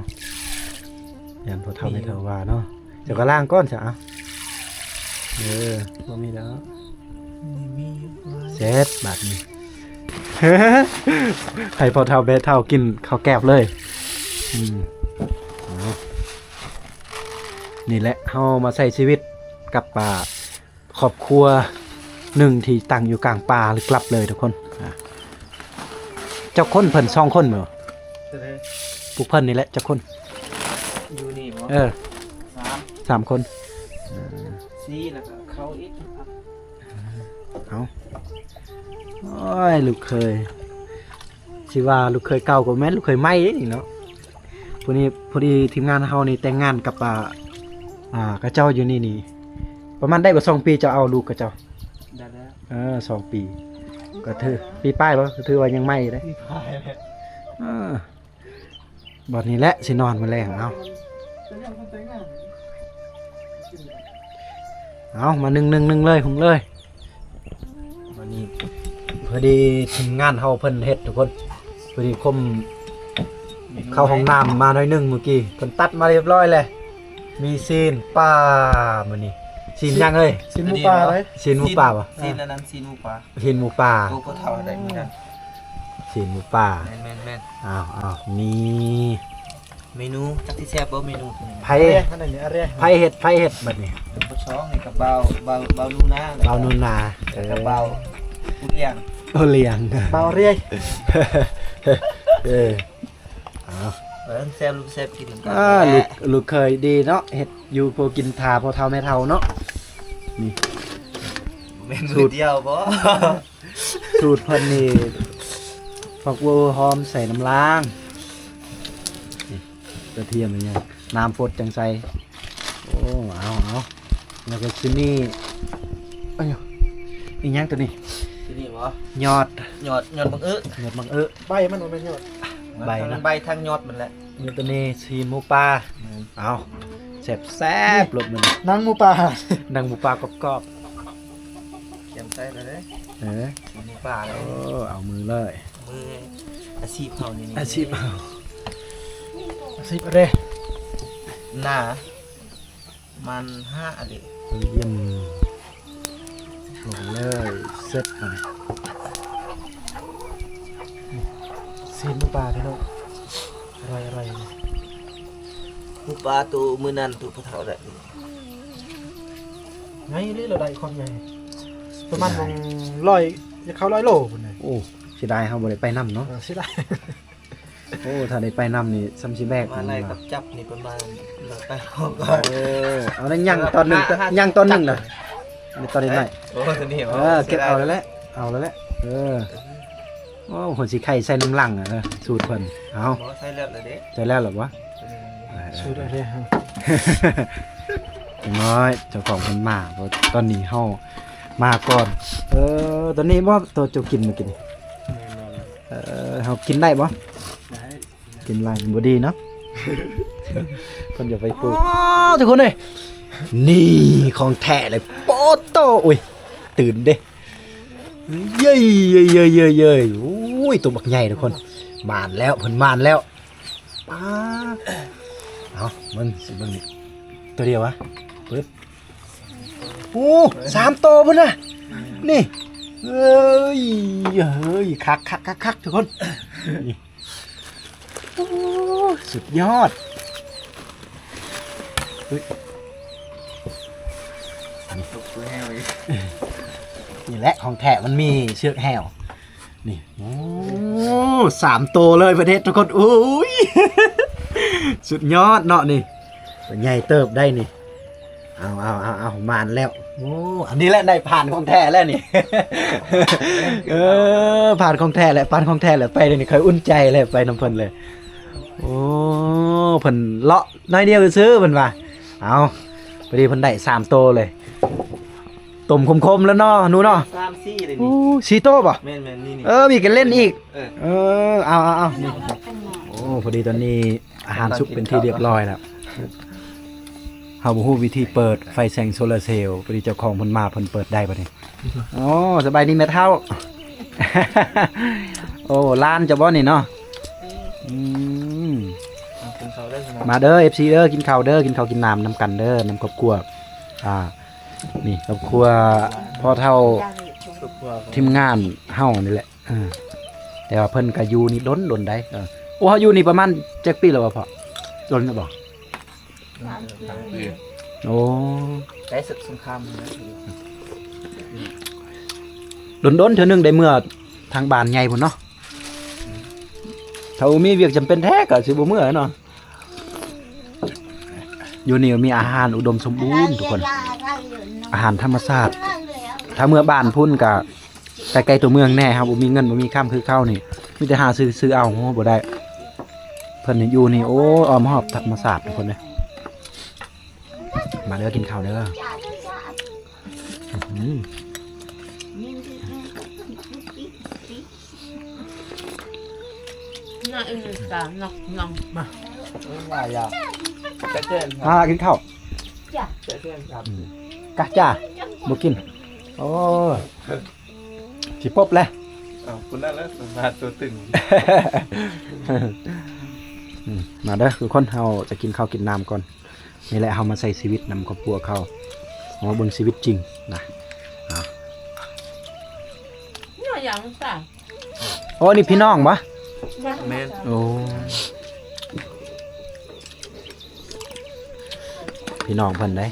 ຢ້ານພໍ່ເຖົ້າແມ່ເຖົ້າວ່າເນາະ. ເຈົ້າກໍລ້າງກ່ອນຊະ. ເອົາ ເອີ ບໍ່ມີແລ້ວ. ມີ ມີຢູ່. ເສັດບາດນີ້ ໃຫ້ພໍ່ເຖົ້າແມ່ເຖົ້າກິນເຂົ້າແກບເລີຍ. ອືມ ເອົາ ນີ້ແຫຼະ ເຮົາມາໃຊ້ຊີວິດກັບ ອ່າ ຄອບຄົວໜຶ່ງທີ່ຕັ້ງຢູ່ກາງປ່າລຶກລັບເລີຍທຸກຄົນ. ອ່າ ຈັກຄົນເພິ່ນ? ສອງຄົນແມ່ນບໍ່? ຜູ້ເພິ່ນນີ້ແຫຼະ ຈັກຄົນ? ຢູ່ນີ້ບໍ່? ເອີ ສາມ ສາມຄົນ. ເອີ ສີ່ ແລ້ວກໍເຂົາອີກ. ເອົາ ໂອ້ຍ ລູກເຂີຍ ຊິວ່າລູກເຂີຍເກົ່າກໍແມ່ນ ລູກເຂີຍໃໝ່ເດ້ນີ້ເນາະ. ພໍດີ ພໍດີທີມງານເຮົານີ້ແຕ່ງງານກັບ ອ່າ ອ່າ ເຂົາເຈົ້າຢູ່ນີ້ນີ້ ປະມານໄດ້ບໍ່ສອງປີ ເຈົ້າເອົາລູກເຂົາເຈົ້າ? ໄດ້ແລ້ວ. ເອີ ສອງປີ ກໍຖື ປີປາຍບໍ່? ກໍຖືວ່າຍັງໃໝ່ເດ້. ປີປາຍແຫຼະ. ເອີ ບ່ອນນີ້ແຫຼະຊິນອນມື້ແລງ. ເອົາ ເອົາ ມາໜຶ້ງ ໜຶ້ງ ໜຶ້ງເລີຍ ຫຸງເລີຍ. ມື້ນີ້ພໍດີທີມງານເຮົາເພິ່ນເຮັດທຸກຄົນ ພໍດີຄົມເຂົ້າຫ້ອງນ້ຳມາໜ້ອຍໜຶ່ງມື້ກີ້ ເພິ່ນຕັດມາຮຽບຮ້ອຍແລ້ວ. ມີຊີ້ນປາມື້ນີ້. ຊີ້ນຫຍັງເອີຍ? ຊີ້ນໝູປ່າເດ້. ຊີ້ນໝູປ່າບໍ່? ຊີ້ນອັນນັ້ນ ຊີ້ນໝູປ່າ. ຊີ້ນໝູປ່າ ໂຕບໍ່ເທົ່າໃດມື້ນັ້ນ. ຊີ້ນໝູປ່າ. ແມ່ນໆໆ. ອ້າວໆ ມີ ເມນູ ຈັກຊິແຊບບໍ່ເມນູ? ໃຜ ອັນນີ້ ອັນນີ້ ໃຜເຮັດ ໃຜເຮັດບັດນີ້? ຜູ້ສອງນີ້ກໍບ່າວ ບ່າວ ບ່າວນູນາ ບ່າວນູນາ. ເອີ ແລ້ວກໍບ່າວອຸລຽງ ອຸລຽງ ບ່າວເຣຍ. ເອີ ເອົາ ເອີ ແຊບ ລູກແຊບກິນນຳກັນ. ອ່າ ແຫຼະ ລູກ ລູກເຂີຍດີເນາະ ເຮັດຢູ່ພໍກິນຖ້າພໍ່ເຖົ້າແມ່ເຖົ້າເນາະ. ນີ້ ແມ່ນມື້ດຽວບໍ່? ສູດເພິ່ນນີ້ ຜັກບົວຫອມໃສ່ນ້ຳລາງ ນີ້ ກະທຽມອີຫຍັງ ນ້ຳຟົດຈັ່ງໃສ່. ໂອ້ ເອົາ ເອົາ ແລ້ວກໍຊິມີ ເອີຍ ອີຫຍັງຕົວນີ້? ຕົວນີ້ບໍ່? ຍອດ ຍອດ ຍອດບັກເອີ ຍອດບັກເອີ. ໃບມັນບໍ່ແມ່ນຍອດ ໃບນະ ໃບທາງຍອດມັນແຫຼະ. ມີຕົວນີ້ຊີ້ນໝູປ່າ. ແມ່ນ. ເອົາ ແຊບໆ ໂລດມື້ນີ້ ໜັງໝູປ່າ ໜັງໝູປ່າກອບໆ. ກຽມໃສ່ແລ້ວເດ້. ເອີ ຊີ້ນໝູປ່າເລີຍ. ໂອ້ ເອົາມືເລີຍ ມືອາຊີບເຮົານີ້ ອາຊີບເຮົາ ອາຊີບເດ້. ໜ້າ ມັນຫາເດ້. ຢ້ຽມ ລົງເລີຍ ເສັດ. ຊີ້ນໝູປ່າພີ່ນ້ອງ ອະຮ່ອຍໆ. ໝູປ່າໂຕມື້ນັ້ນ ໂຕພໍ່ເຖົ້າໄດ້ ໃຫຍ່ເລີຍ ລະໄດ້ຄວາມໃຫຍ່ ປະມານ ເສຍດາຍ ປະມານໜຶ່ງຮ້ອຍ ຈະເຂົ້າຮ້ອຍໂລພຸ້ນເດ້. ໂອ້ ເສຍດາຍເຮົາບໍ່ໄດ້ໄປນຳເນາະ. ເອີ ເສຍດາຍ. ໂອ້ ຖ້າໄດ້ໄປນຳນີ້ ສ່ຳຊິແບກ ມາໄລ່ກັບຈັບນີ້ປະມານ ເອີ ເອົາໄດ້ຍັງຕອນໜຶ່ງ ຍັງຕອນໜຶ່ງນະ ອັນນີ້ຕອນນ້ອຍ. ໂອ້ ຕົວນີ້ ເອີ ເກັບເອົາແລ້ວແຫຼະ ເອົາແລ້ວແຫຼະ. ເອີ ໂອ້ ເພິ່ນຊິໄຂ່ໃສ່ນ້ຳລັງ ສູດເພິ່ນ. ເອົາ ບໍ່ ໃສ່ແລ້ວລະເດ້ ໃສ່ແລ້ວລະບໍ່? ເອີ ສູດເອົາເດ້. ຢ່າງນ້ອຍເຈົ້າຂອງເພິ່ນມາ ເພາະຕອນນີ້ເຮົາມາກ່ອນ. ເອີ ຕອນນີ້ບໍ່ ໂຕເຈົ້າກິນມື້ກີ້ນີ້? ເອີ ເຮົາກິນໄດ້ບໍ່? ໄດ້. ກິນຫຼາຍມັນບໍ່ດີເນາະ ເພິ່ນຢ່າໄປປູກ. ອ້າວ ທຸກຄົນເອີຍ ນີ້ຂອງແທ້ເລີຍ. ໂປໂຕ ໂອ້ຍ ຕື່ນເດ້. ເຢ້ຍ ເຢ້ຍ ເຢ້ຍ ເຢ້ຍ ເຢ້ຍ. ໂອ້ຍ ໂຕບັກໃຫຍ່ທຸກຄົນ ໝານແລ້ວ ເພິ່ນໝານແລ້ວ. ປ້າ ເອົາ ເບິ່ງ ຊິເບິ່ງໂຕດຽວຫວາ? ປຶບ ໂອ້ ສາມໂຕພຸ້ນນະ ນີ້. ເອີຍ ເອີຍ ຄັກໆໆໆ ທຸກຄົນ ນີ້. ໂອ້ ສຸດຍອດ. ເຮີ້ຍ ຕົກແລ້ວອີກ. ນີ້ແຫຼະຂອງແທ້ ມັນມີເຊືອກແຫ້ວ ນີ້. ໂອ້ ສາມໂຕເລີຍ ປະເທດທຸກຄົນ. ໂອ້ຍ ສຸດຍອດເນາະນີ້ ໂຕໃຫຍ່ເຕີບໄດ໋ນີ້. ເອົາ ເອົາ ເອົາ ເອົາ ໝານແລ້ວ. ໂອ້ ອັນນີ້ແຫຼະນາຍພານຂອງແທ້ແລ້ວນີ້. ເອີ ພານຂອງແທ້ແຫຼະ ພານຂອງແທ້ແຫຼະ. ໄປດຽວນີ້ຂ້ອຍອຸ່ນໃຈແລ້ວ ໄປນຳເພິ່ນເລີຍ. ໂອ້ ເພິ່ນເລາະໜ້ອຍດຽວຊື່ເພິ່ນວ່າ. ເອົາ ໄປ ພໍດີເພິ່ນໄດ້ສາມໂຕເລີຍ. ຕົ້ມຂົມໆແລ້ວເນາະ ໜູເນາະ. ສາມສີ່ເລີຍນີ້. ໂອ້ ສີ່ໂຕບໍ່? ແມ່ນໆ ນີ້ໆ. ເອີ ມີກະເຫຼັ້ນອີກ. ເອີ ເອີ ເອົາໆໆ ນີ້. ໂອ້ ພໍດີຕອນນີ້ອາຫານສຸກເປັນທີ່ຮຽບຮ້ອຍແລ້ວ. ເຮົາບໍ່ຮູ້ວິທີເປີດໄຟແສງໂຊລາເຊວ, ພໍດີເຈົ້າຂອງເພິ່ນມາ ເພິ່ນເປີດໄດ້ບັດນີ້. ໂອ້ ສະບາຍດີແມ່ເຖົ້າ. ໂອ້ ຫຼານເຈົ້າບໍ່ນີ້ເນາະ? ອືມ ເອົາ ກິນເຂົ້າເດີ ມາເດີ ເອັຟຊີເດີ ກິນເຂົ້າເດີ ກິນເຂົ້າກິນນ້ຳນຳກັນເດີ ນຳຄອບຄົວ. ອ່າ ນີ້ຄອບຄົວພໍ່ເຖົ້າ ຄອບຄົວທີມງານເຮົານີ້ແຫຼະ. ເອີ ແຕ່ວ່າເພິ່ນກະຢູ່ນີ້ດົນໆໄດ໋. ເອີ ໂອ້ ເຮົາຢູ່ນີ້ປະມານຈັກປີແລ້ວວະພໍ່? ດົນແລ້ວບໍ່? ສາມປີ. ໂອ້ ໄດ້ສຶກສົງຄາມ ດົນໆເທື່ອໜຶ່ງໄດ້ເມືອທາງບ້ານໃຫຍ່ພຸ້ນເນາະ. ຖ້າບໍ່ມີວຽກຈຳເປັນແທ້ກະຊິບໍ່ເມືອເນາະ. ຢູ່ນີ້ມີອາຫານອຸດົມສົມບູນທຸກຄົນ ອາຫານທຳມະຊາດ. ຖ້າເມືອບ້ານພຸ້ນກະ ໃກ້ໆຕົວເມືອງແດ່ ເຮົາບໍ່ມີເງິນບໍ່ມີຄຳຄືເຂົານີ້ ມີແຕ່ຫາຊື້ ຊື້ເອົາ ໂອ້ ບໍ່ໄດ້. ເພິ່ນຢູ່ນີ້ ໂອ້ ອ້ອມຮອບທຳມະຊາດທຸກຄົນເດີ. ມາເດີ ກິນເຂົ້າເດີ. ອືມ ໜ້າອີ່ຫຼີການອກນຳ ມາ ເອີ ຫຼາຍຢ່າງ ຈະເຈີນ ມາກິນເຂົ້າ ຈະເຈີນ ອືມ ກະຈ້າ ບໍ່ກິນ ໂອ້ຍ ຊິປົບແຫຼະ. ເອົາ ຄົນນັ້ນແຫຼະ ມາຕົວຕຶງ. ອືມ ມາເດີທຸກຄົນ ເຮົາຈະກິນເຂົ້າກິນນ້ຳກ່ອນ. ນີ້ແຫຼະ ເຮົາມາໃຊ້ຊີວິດນຳຄອບຄົວເຂົາ ເຮົາມາເບິ່ງຊີວິດຈິງນະ. ເອົາ ນີ້ຫຍັງຊະ? ໂອ້ ນີ້ພີ່ນ້ອງບໍ່? ແມ່ນ. ໂອ້ ພີ່ນ້ອງເພິ່ນເດ້.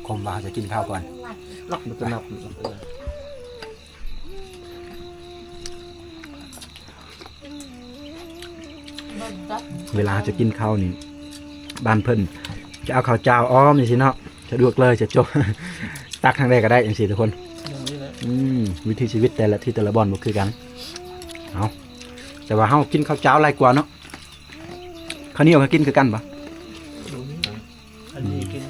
ຄົມວ່າເຮົາຈະກິນເຂົ້າກ່ອນ ລັກມັນຈະນັບ. ເວລາເຮົາຈະກິນເຂົ້ານີ້ ບ້ານເພິ່ນຈະເອົາເຂົ້າຈ້າວອ້ອມຈັ່ງຊີ້ເນາະ ສະດວກເລີຍ ຈະຈົບ ຕັກທາງໃດກໍໄດ້ຈັ່ງຊີ້ທຸກຄົນ. ອືມ ວິຖີຊີວິດແຕ່ລະທີ່ແຕ່ລະບ່ອນບໍ່ຄືກັນ. ເອົາ ແຕ່ວ່າເຮົາກິນເຂົ້າຈ້າວຫຼາຍກວ່າເນາະ. ເຂົ້າໜຽວກໍກິນຄືກັນບໍ່? ອັນນີ້ກິນ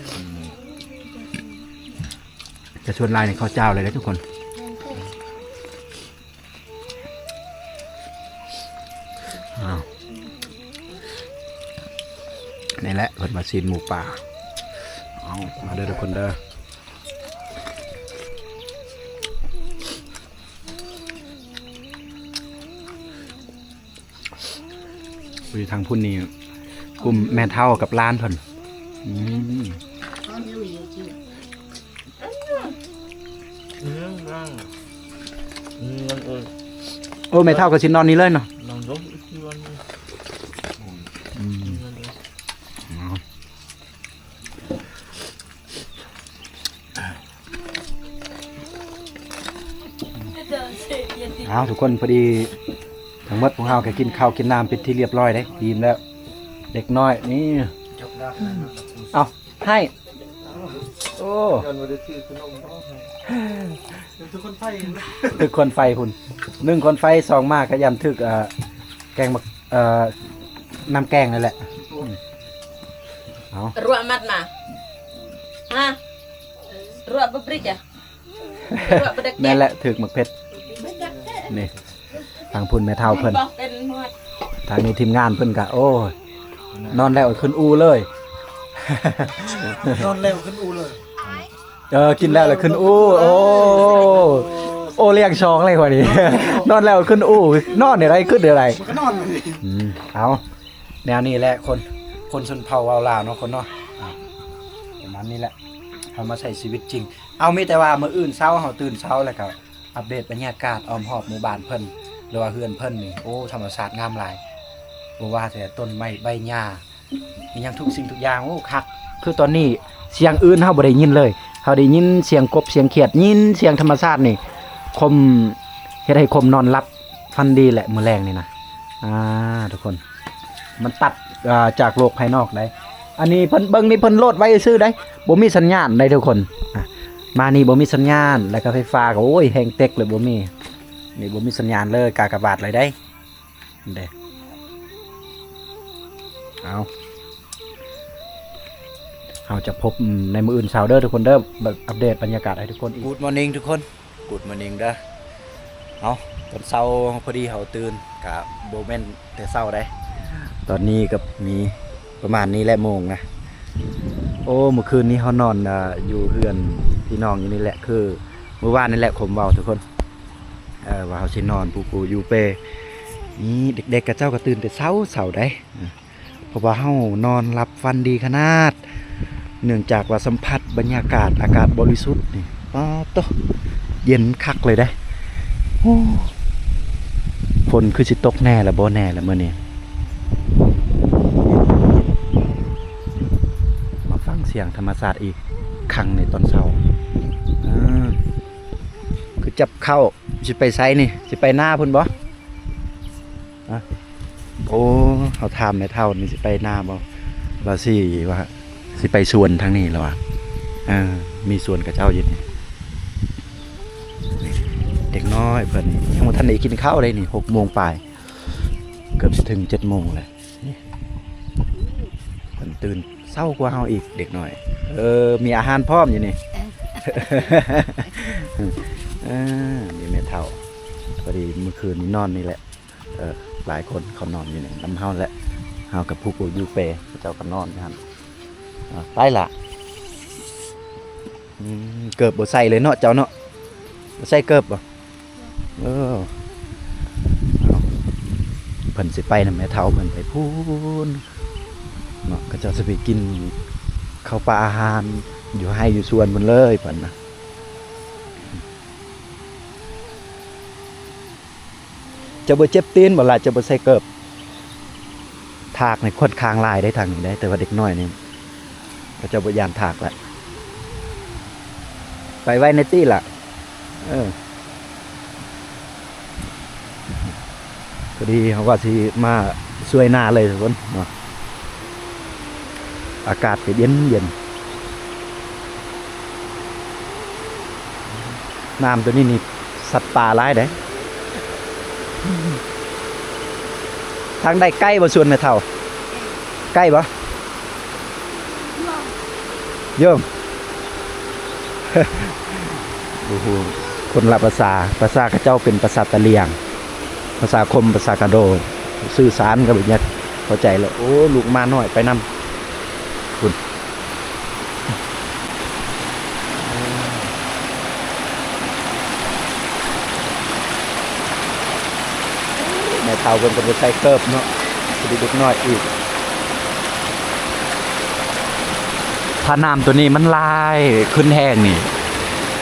ແຕ່ສ່ວນຫຼາຍນີ້ເຂົ້າຈ້າວເລີຍເດ້ທຸກຄົນ. ອ້າວ ນີ້ແຫຼະເພິ່ນວ່າຊີ້ນໝູປ່າ. ເອົາ ມາເດີທຸກຄົນເດີ. ຢູ່ທາງພຸ້ນນີ້ ກຸ່ມແມ່ເຖົ້າກັບຫຼານເພິ່ນ. ອືມ ໂອ້ ແມ່ເຖົ້າກໍຊິນອນນີ້ເລີຍເນາະ. ອືມ ເອົາ ທຸກຄົນ ພໍດີທັງໝົດພວກເຮົາກໍກິນເຂົ້າກິນນ້ຳເປັນທີ່ຮຽບຮ້ອຍເດ້ ອີ່ມແລ້ວ. ເດັກນ້ອຍນີ້ ເອົາ ໃຫ້ ໂອ້ ຢ້ານບໍ່ໄດ້ຊື້ຂະໜົມບໍ່ ຖືກຄົນໄຟ ຖືກຄົນໄຟພຸ້ນ ໜຶ່ງຄົນໄຟ ສອງມາກໍຢ້ານຖືກ ເອີ ແກງໝາກ ເອີ ນ້ຳແກງນັ້ນແຫຼະ. ເອົາ Ruwa mat ma. Ha? Ruwa babrik ya? ແມ່ນແຫຼະ ຖືກໝາກເຜັດນີ້. ທາງພຸ້ນແມ່ເຖົ້າເພິ່ນ ທາງນີ້ທີມງານເພິ່ນກະ ໂອ້ຍ ນອນແລ້ວຂຶ້ນອູ່ເລີຍ ນອນແລ້ວຂຶ້ນອູ່ເລີຍ. ເອີ ກິນແລ້ວລະຂຶ້ນອູ່. ໂອ້ ໂອ້ ລ້ຽງສອງເລີຍຂ້ອຍນີ້ ນອນແລ້ວຂຶ້ນອູ່ ນອນແນວໃດ ຄຶດແນວໃດ. ອືມ ເອົາ ແນວນີ້ແຫຼະຄົນ ຄົນຊົນເຜົ່າເຜົ່າລາວເນາະ ຄົນເນາະ. ປະມານນີ້ແຫຼະ ເຮົາມາໃຊ້ຊີວິດຈິງ. ເອົາ ມີແຕ່ວ່າມື້ອື່ນເຊົ້າເຮົາຕື່ນເຊົ້າແລ້ວກໍອັບເດດບັນຍາກາດອ້ອມຮອບໝູ່ບ້ານເພິ່ນ ຫຼືວ່າເຮືອນເພິ່ນນີ້ ໂອ້ ທຳມະຊາດງາມຫຼາຍ ບໍ່ວ່າແຕ່ຕົ້ນໄມ້ໃບຫຍ້າ ມີຫຍັງທຸກສິ່ງທຸກຢ່າງ ໂອ້ ຄັກ. ຄືຕອນນີ້ສຽງອື່ນເຮົາບໍ່ໄດ້ຍິນເລີຍ ເຮົາໄດ້ຍິນສຽງກົບສຽງຂຽດ ຍິນສຽງທຳມະຊາດນີ້ ຄົມ ເຮັດໃຫ້ຄົມນອນຫຼັບ ຝັນດີແຫຼະມື້ແລງນີ້ນະ. ອ່າ ທຸກຄົນ ມັນຕັດ ອ່າ ຈາກໂລກພາຍນອກໄດ໋. ອັນນີ້ເພິ່ນເບິ່ງນີ້ ເພິ່ນໂຫຼດໄວ້ຊື່ໄດ໋ ບໍ່ມີສັນຍານໄດ໋ທຸກຄົນ. ອ່າ ມານີ້ບໍ່ມີສັນຍານ ແລ້ວກໍໄຟຟ້າກໍ ໂອ້ຍ ແຮງເຕັກເລີຍ ບໍ່ມີ ນີ້ບໍ່ມີສັນຍານເລີຍ ກາກະບາດເລີຍໄດ໋ ເດ້. ເອົາ ເຮົາຈະພົບໃນມື້ອື່ນເຊົ້າເດີທຸກຄົນເດີ ອັບເດດບັນຍາກາດໃຫ້ທຸກຄົນອີກ. Good morning ທຸກຄົນ Good morning ເດີ. ເອົາ ຕອນເຊົ້າພໍດີເຮົາຕື່ນ ກະບໍ່ແມ່ນແຕ່ເຊົ້າໃດ໋ ຕອນນີ້ກໍມີປະມານນີ້ແຫຼະໂມງນະ. ໂອ້ ມື້ຄືນນີ້ເຮົານອນ ອາ ຢູ່ເຮືອນພີ່ນ້ອງຢູ່ນີ້ແຫຼະ ຄືມື້ວານນີ້ແຫຼະ ຄົມເວົ້າທຸກຄົນ ເອີ ວ່າເຮົາຊິນອນປູ່ປູຢູ່ເປ. ນີ້ເດັກໆ ເຂົາເຈົ້າກໍຕື່ນແຕ່ເຊົ້າໆໃດ໋ ເພາະວ່າເຮົານອນຫຼັບຝັນດີຂະໜາດ ເນື່ອງຈາກວ່າສຳຜັດບັນຍາກາດ ອາກາດບໍລິສຸດນີ້ ປາດໂທ້ ເຢັນຄັກເລີຍເດ້. ໂອ້ ຝົນຄືຊິຕົກແນ່ລະບໍ່ແນ່ລະມື້ນີ້. ມາຟັງສຽງທຳມະຊາດອີກຄັ້ງໃນຕອນເຊົ້າ ເອີ ຄືຈັບເຂົ້າ. ຊິໄປໃສນີ້? ຊິໄປນາພຸ້ນບໍ່? ຮະ? ໂອ້ ເຮົາຖາມແມ່ເຖົ້ານີ້ຊິໄປນາບໍ່? ລາວຊິວ່າຊິໄປສວນທາງນີ້ລະວ່າ ເອີ ມີສວນເຂົາເຈົ້າຢູ່ນີ້. ເດັກນ້ອຍເພິ່ນຍັງບໍ່ທັນໄດ້ກິນເຂົ້າເດ້ນີ້ ຫົກໂມງປາຍ ເກືອບຊິເຖິງເຈັດໂມງແລ້ວ. ນີ້ ເພິ່ນຕື່ນເຊົ້າກວ່າເຮົາອີກເດັກນ້ອຍ ເອີ ມີອາຫານພ້ອມຢູ່ນີ້ ເອີ ເອີ ມີແມ່ເຖົ້າ ພໍດີມື້ຄືນນີ້ນອນນີ້ແຫຼະ ເອີ ຫຼາຍຄົນເຂົານອນຢູ່ນີ້ນຳເຮົາແຫຼະ ເຮົາກໍຜູກຢູ່ແປ ເຂົາເຈົ້າກໍນອນຢູ່ຫັ້ນ ອາ ໄປລະ. ອືມ ເກີບບໍ່ໃສ່ເລີຍເນາະເຈົ້າເນາະ ບໍ່ໃສ່ເກີບບໍ່? ເອີ ເອົາ ເພິ່ນຊິໄປນຳແມ່ເຖົ້າເພິ່ນໄປພຸ້ນເນາະ ເຂົາເຈົ້າຊິໄປກິນເຂົ້າປາອາຫານຢູ່ໄຮ່ຢູ່ສວນພຸ້ນເລີຍເພິ່ນນະ. ເຈົ້າບໍ່ເຈັບຕີນບໍ່ລະ ເຈົ້າບໍ່ໃສ່ເກີບ? ທາກນີ້ຂ້ອນຂ້າງຫຼາຍເດ້ທາງນີ້ເດ້ ແຕ່ວ່າເດັກນ້ອຍນີ້ເຂົາເຈົ້າບໍ່ຢ້ານທາກລະ ໄປໄວແດ່ຕິລະ. ເອີ ພໍດີເຮົາວ່າຊິມາຊ່ວຍນາເລີຍທຸກຄົນເນາະ. ອາກາດກໍເຢັນໆ ນ້ຳໂຕນີ້ນີ້ສັດປ່າຫຼາຍເດ້. ທາງໃດໃກ້ບໍ່ສວນແມ່ເຖົ້າ? ໃກ້ບໍ່? ໂຍມ ໂອ້ໂຫ ຄົນລະພາສາ ພາສາເຂົາເຈົ້າເປັນພາສາຕະຫຼຽງ ພາສາຄົມ ພາສາກະໂດ ສື່ສານກໍບໍ່ຢາກເຂົ້າໃຈແລ້ວ. ໂອ້ ລູກໝານ້ອຍໄປນຳພຸ້ນ ແມ່ເຖົ້າເພິ່ນກໍບໍ່ໃສ່ເກີບເນາະ ຊິໄດ້ເດັກນ້ອຍອີກ. ຖ້ານ້ຳໂຕນີ້ມັນຫຼາຍຂຶ້ນແຮງນີ້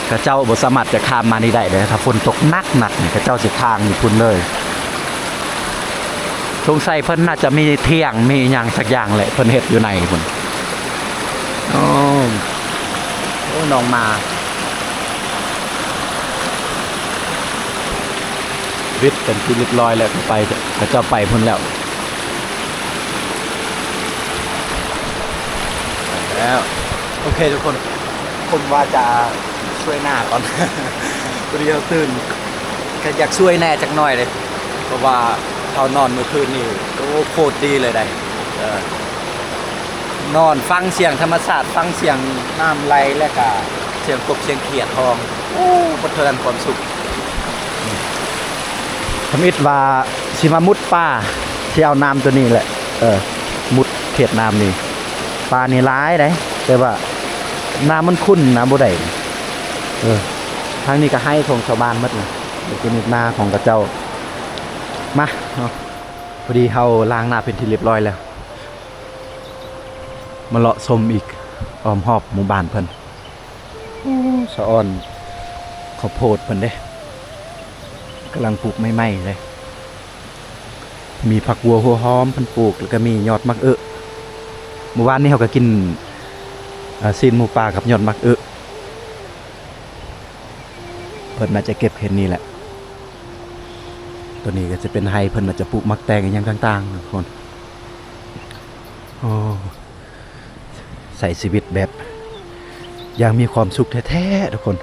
ເຂົາເຈົ້າບໍ່ສາມາດຈະຂ້າມມານີ້ໄດ້ເດ້. ຖ້າຝົນຕົກໜັກໆນີ້ ເຂົາເຈົ້າຊິທາງຢູ່ພຸ້ນເລີຍ. ສົງໄສເພິ່ນໜ້າຈະມີຖຽງ ມີຫຍັງສັກຢ່າງແຫຼະ ເພິ່ນເຮັດຢູ່ໃນພຸ້ນ. ໂອ້ ໂອ້ ນ້ອງໝາ ວິດເປັນທີ່ລຽບຮ້ອຍແລ້ວ ໄປ ເຂົາເຈົ້າໄປພຸ້ນແລ້ວ ໄປແລ້ວ. ໂອເຄທຸກຄົນ ຜົມວ່າຈະຊ່ວຍນາກ່ອນ ພໍດີເຮົາຕື່ນ ກໍຢາກຊ່ວຍແດ່ຈັກໜ້ອຍເດ້ ເພາະວ່າເຮົານອນມື້ຄືນນີ້ ໂອ້ ໂຄດດີເລີຍໃດ໋ ເອີ ນອນຟັງສຽງທຳມະຊາດ ຟັງສຽງນ້ຳໄຫຼ ແລ້ວກະສຽງກົບສຽງຂຽດຮ້ອງ ໂອ້ ບັດເທົ່ານັ້ນຄວາມສຸກ. ທຳອິດວ່າຊິມາມຸດປ່າ ຊິເອົານ້ຳໂຕນີ້ແຫຼະ ເອີ ມຸດເຂດນ້ຳນີ້ ປ່ານີ້ຫຼາຍໃດ໋ ແຕ່ວ່ານ້ຳມັນຂຸ່ນນະ ບໍ່ໄດ້ ເອີ ທາງນີ້ກໍໄຮ່ຂອງຊາວບ້ານໝົດນະ ເປັນນາຂອງເຂົາເຈົ້າ. ມາເນາະ ພໍດີເຮົາລ້າງໜ້າເປັນທີ່ລຽບຮ້ອຍແລ້ວ ມາເລາະຊົມອີກອ້ອມຮອບໝູ່ບ້ານເພິ່ນ. ໂອ້ ສະອອນເຂົ້າໂພດເພິ່ນເດ້ ກຳລັງປູກໃໝ່ໆເລີຍ ມີຜັກບົ່ວຫົວຫອມເພິ່ນປູກ ແລ້ວກໍມີຍອດໝາກເອະ. ມື້ວານນີ້ເຮົາກໍກິນ ອາ ຊີ້ນໝູປ່າກັບຍອດໝາກເອະ ເພິ່ນໜ້າຈະເກັບເຫັນນີ້ແຫຼະ. ໂຕນີ້ກໍຈະເປັນໄຮ່ ເພິ່ນໜ້າຈະປູກໝາກແຕງອີ່ຫຍັງຕ່າງໆ ທຸກຄົນ. ໂອ້ ໃຊ້ຊີວິດແບບຢ່າງມີຄວາມສຸກແທ້ໆ ທຸກຄົນ.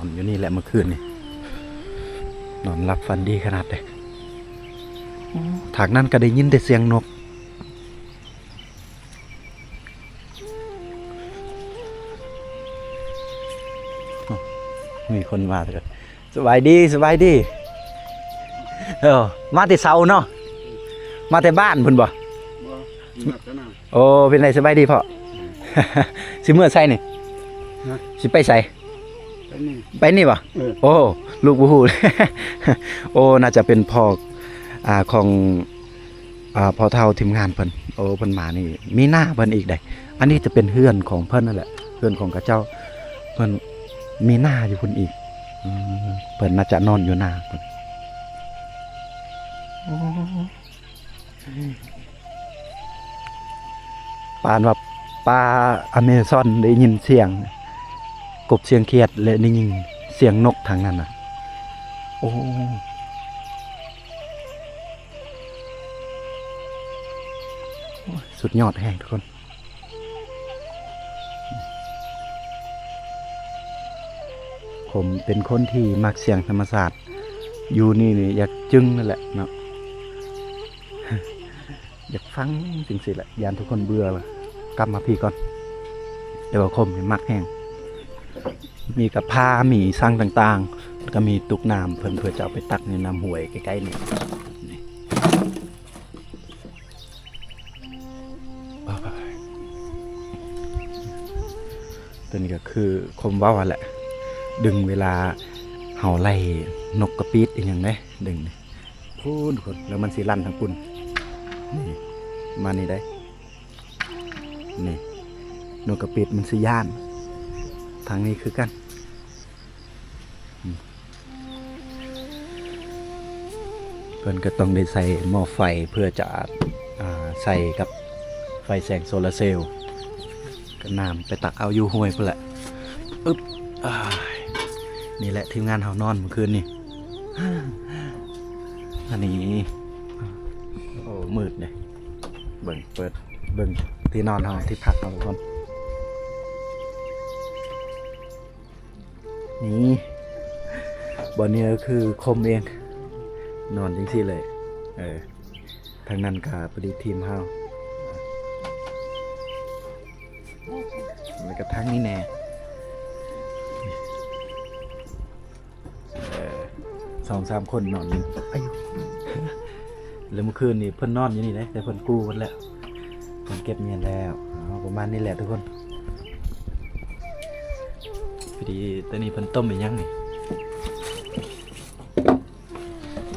ນຢູ່ນີ້ແຫຼະເມື່ອຄືນນີ້ ນອນຫຼັບຝັນດີຂະໜາດເດ. ໂອ້ ທາງນັ້ນກໍໄດ້ຍິນແຕ່ສຽງນົກ. ໂອ້ ມີຄົນມາເດີ. ສະບາຍດີ ສະບາຍດີ. ເອີ ມາແຕ່ເຊົ້າເນາະ ມາແຕ່ບ້ານພຸ້ນບໍ່? ບໍ່ ມາແຕ່ນາ. ໂອ້ ເປັນໃດ ສະບາຍດີພໍ່? ຊິເມືອໃສນີ້? ຮະ? ຊິໄປໃສ? ໄປນີ້ ໄປນີ້ບໍ່? ເອີ ໂອ້ ລູກບໍ່ຮູ້. ໂອ້ ໜ້າຈະເປັນພໍ່ ອ່າ ຂອງ ອ່າ ພໍ່ເຖົ້າທີມງານເພິ່ນ. ໂອ້ ເພິ່ນມານີ້ມີໜ້າເພິ່ນອີກໃດ໋. ອັນນີ້ຈະເປັນເຮືອນຂອງເພິ່ນນັ້ນແຫຼະ ເຮືອນຂອງເຂົາເຈົ້າ. ເພິ່ນມີໜ້າຢູ່ພຸ້ນອີກ. ອືມ ເພິ່ນໜ້າຈະນອນຢູ່ໜ້າພຸ້ນ. ໂອ້ ປານວ່າປ່າອາເມຊອນໄດ້ຍິນສຽງກົບສຽງຂຽດ ແລະ ໄດ້ຍິນສຽງນົກທາງນັ້ນນະ. ໂອ້ ໂອ້ຍ ສຸດຍອດແຮງທຸກຄົນ. ຜົມເປັນຄົນທີ່ມັກສຽງທຳມະຊາດ ຢູ່ນີ້ນີ້ຢາກຈຶ້ງນັ້ນແຫຼະເນາະ ຢາກຟັງຈັ່ງຊີ້ແຫຼະ. ຢ້ານທຸກຄົນເບື່ອ ກັບມາພີ້ກ່ອນ. ແຕ່ວ່າຄົມນີ້ມັກແຮງ ມີກະຜາ ມີສັງຕ່າງໆ ແລ້ວກໍມີຕຸກນ້ຳເພິ່ນ ເພື່ອຈະເອົາໄປຕັກໃນນ້ຳຫ້ວຍໃກ້ໆນີ້. ຕົວນີ້ກໍຄືຄົມເວົ້າຫັ້ນແຫຼະ ດຶງເວລາເຮົາໄລ່ນົກກະປີດອີ່ຫຍັງເດ້ ດຶງນີ້ພຸ້ນ ພຸ້ນ ແລ້ວມັນຊິລັນທາງພຸ້ນ. ນີ້ ມານີ້ໄດ໋ ນີ້ ນົກກະປີດມັນຊິຢ້ານ. ທາງນີ້ຄືກັນ. ເພິ່ນກໍຕ້ອງໄດ້ໃສ່ໝໍ້ໄຟເພື່ອຈະ ອ່າ ໃສ່ກັບໄຟແສງໂຊລາເຊວ ກໍນ້ຳໄປຕັກເອົາຢູ່ຫ້ວຍພຸ້ນແຫຼະ. ອຶບ ອ້າຍ ນີ້ແຫຼະທີມງານເຮົານອນມື້ຄືນນີ້. ອັນນີ້ ໂອ້ ມືດເດ້. ເບິ່ງ ເປີດເບິ່ງທີ່ນອນເຮົາ ທີ່ພັກເຮົາທຸກຄົນ. ນີ້ ບ່ອນນີ້ກໍຄືຄົມເອງ ນອນຈັ່ງຊີ້ເລີຍ. ເອີ ທາງນັ້ນກໍພໍດີທີມເຮົາ ແລ້ວກໍທາງນີ້ແດ່. ເອີ ສອງສາມຄົນນອນຢູ່ ອາຍຸ ແລ້ວມື້ຄືນນີ້ເພິ່ນນອນຢູ່ນີ້ເດ້ ແຕ່ເພິ່ນກູ້ໝົດແລ້ວ ເພິ່ນເກັບເມຍນແລ້ວ. ເອົາ ປະມານນີ້ແຫຼະທຸກຄົນ. ພໍດີຕອນນີ້ເພິ່ນຕົ້ມອີ່ຫຍັງນີ້?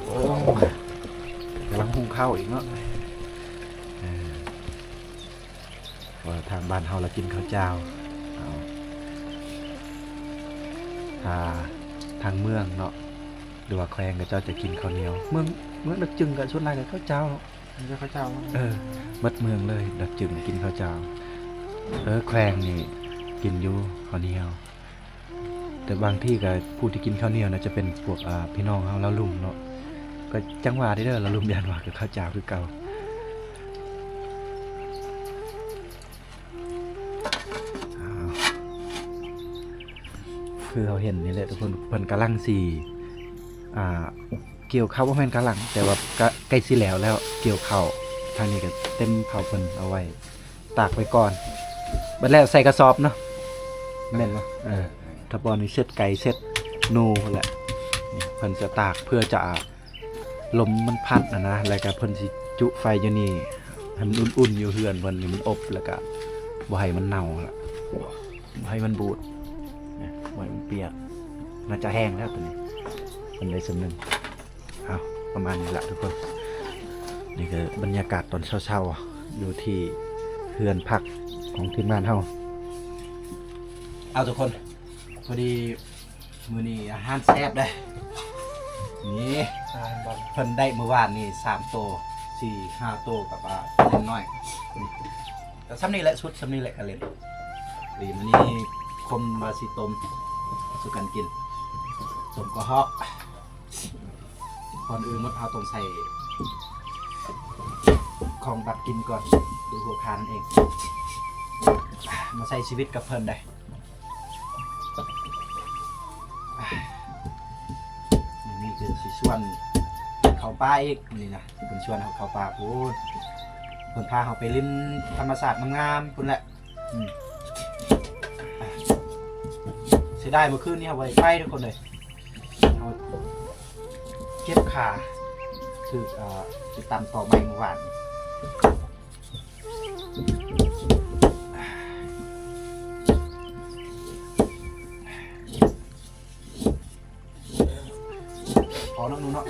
ໂອ້ ກຳລັງຫຸງເຂົ້າອີກເນາະ. ເອີ ວ່າທາງບ້ານເຮົາລະກິນເຂົ້າຈ້າວ. ເອົາ ຖ້າທາງເມືອງເນາະ ຫຼືວ່າແຂວງ ເຂົາເຈົ້າຈະກິນເຂົ້າໜຽວ. ເມືອງ ເມືອງດາກຈຶງກໍສ່ວນຫຼາຍກໍເຂົ້າຈ້າວເນາະ. ເຂົ້າຈ້າວ ເອີ ໝົດເມືອງເລີຍ ດາກຈຶງກິນເຂົ້າຈ້າວ. ເອີ ແຂວງນີ້ກິນຢູ່ເຂົ້າໜຽວ. ແຕ່ບາງທີກໍຜູ້ທີ່ກິນເຂົ້າໜຽວນະ ຈະເປັນພວກ ອ່າ ພີ່ນ້ອງເຮົາລາວລຸ່ມເນາະ. ກໍຈັ່ງວ່າເດີ ລາວລຸ່ມຢ້ານວ່າກໍເຂົ້າຈ້າວຄືເກົ່າ. ອ້າວ ຄືເຮົາເຫັນນີ້ແຫຼະທຸກຄົນ ເພິ່ນກຳລັງຊິ ອ່າ ກ່ຽວເຂົ້າ ບໍ່ແມ່ນກຳລັງ ແຕ່ວ່າກະໃກ້ຊິແລ້ວແລ້ວ ກ່ຽວເຂົ້າ. ທາງນີ້ກໍເຕັມເຂົ້າເພິ່ນເອົາໄວ້ ຕາກໄວ້ກ່ອນ ບັດແລ້ວໃສ່ກະສອບເນາະ ແມ່ນບໍ່? ເອີ ຖ້າບໍ່ນີ້ເຊັດໄກ່ເຊັດໜູພຸ້ນແຫຼະ. ນີ້ເພິ່ນຈະຕາກເພື່ອຈະ ລົມມັນພັດຫັ້ນນະ ແລ້ວກະເພິ່ນຊິຈຸໄຟຢູ່ນີ້ ໃຫ້ມັນອຸ່ນໆຢູ່ເຮືອນເພິ່ນນີ້ ມັນອົບ ແລ້ວກະບໍ່ໃຫ້ມັນເນົ່າລະ ບໍ່ໃຫ້ມັນບູດ ບໍ່ໃຫ້ມັນປຽກ. ໜ້າຈະແຫ້ງແລ້ວຕົວນີ້ ເພິ່ນໄດ້ສ່ຳໜຶ່ງ. ເອົາ ປະມານນີ້ລະທຸກຄົນ. ນີ້ຄືບັນຍາກາດຕອນເຊົ້າໆ ຢູ່ທີ່ເຮືອນພັກຂອງທີມງານເຮົາ. ເອົາ ທຸກຄົນ ພໍດີມື້ນີ້ອາຫານແຊບເດ້. ນີ້ ອາຫານ ເພິ່ນໄດ້ມື້ວານນີ້ສາມໂຕ ສີ່ຫ້າໂຕ ກັບ ອາ ເລັກນ້ອຍ. ກໍສ່ຳນີ້ແຫຼະ ຊຸດສ່ຳນີ້ແຫຼະ ກະເລັດ. ດີ ມື້ນີ້ຄົມວ່າຊິຕົ້ມສູ່ກັນກິນ ຕົ້ມກະຮອກ. ກ່ອນອື່ນໝົດເຮົາຕ້ອງໃສ່ຂອງດັບກິ່ນກ່ອນ ໂດຍຫົວຂານັ້ນເອງ. ມາໃຊ້ຊີວິດກັບເພິ່ນໄດ໋. ອ ມື້ນີ້ຄືຊິຊວນເຂົ້າປ່າອີກ ມື້ນີ້ນະ ເພິ່ນຊວນເຮົາເຂົ້າປ່າພຸ້ນ ເພິ່ນພາເຮົາໄປຫຼິ້ນທຳມະຊາດງາມໆພຸ້ນແຫຼະ. ອືມ ເສຍດາຍມື້ຄືນນີ້ເຮົາບໍ່ໄດ້ໄປທຸກຄົນເອີຍ ເຮົາເຈັບຂາ ຖືກ ເອີ ໄປຕຳຕໍໄມ້ມື້ວານ. ພໍເນາະ ໜູເນາະ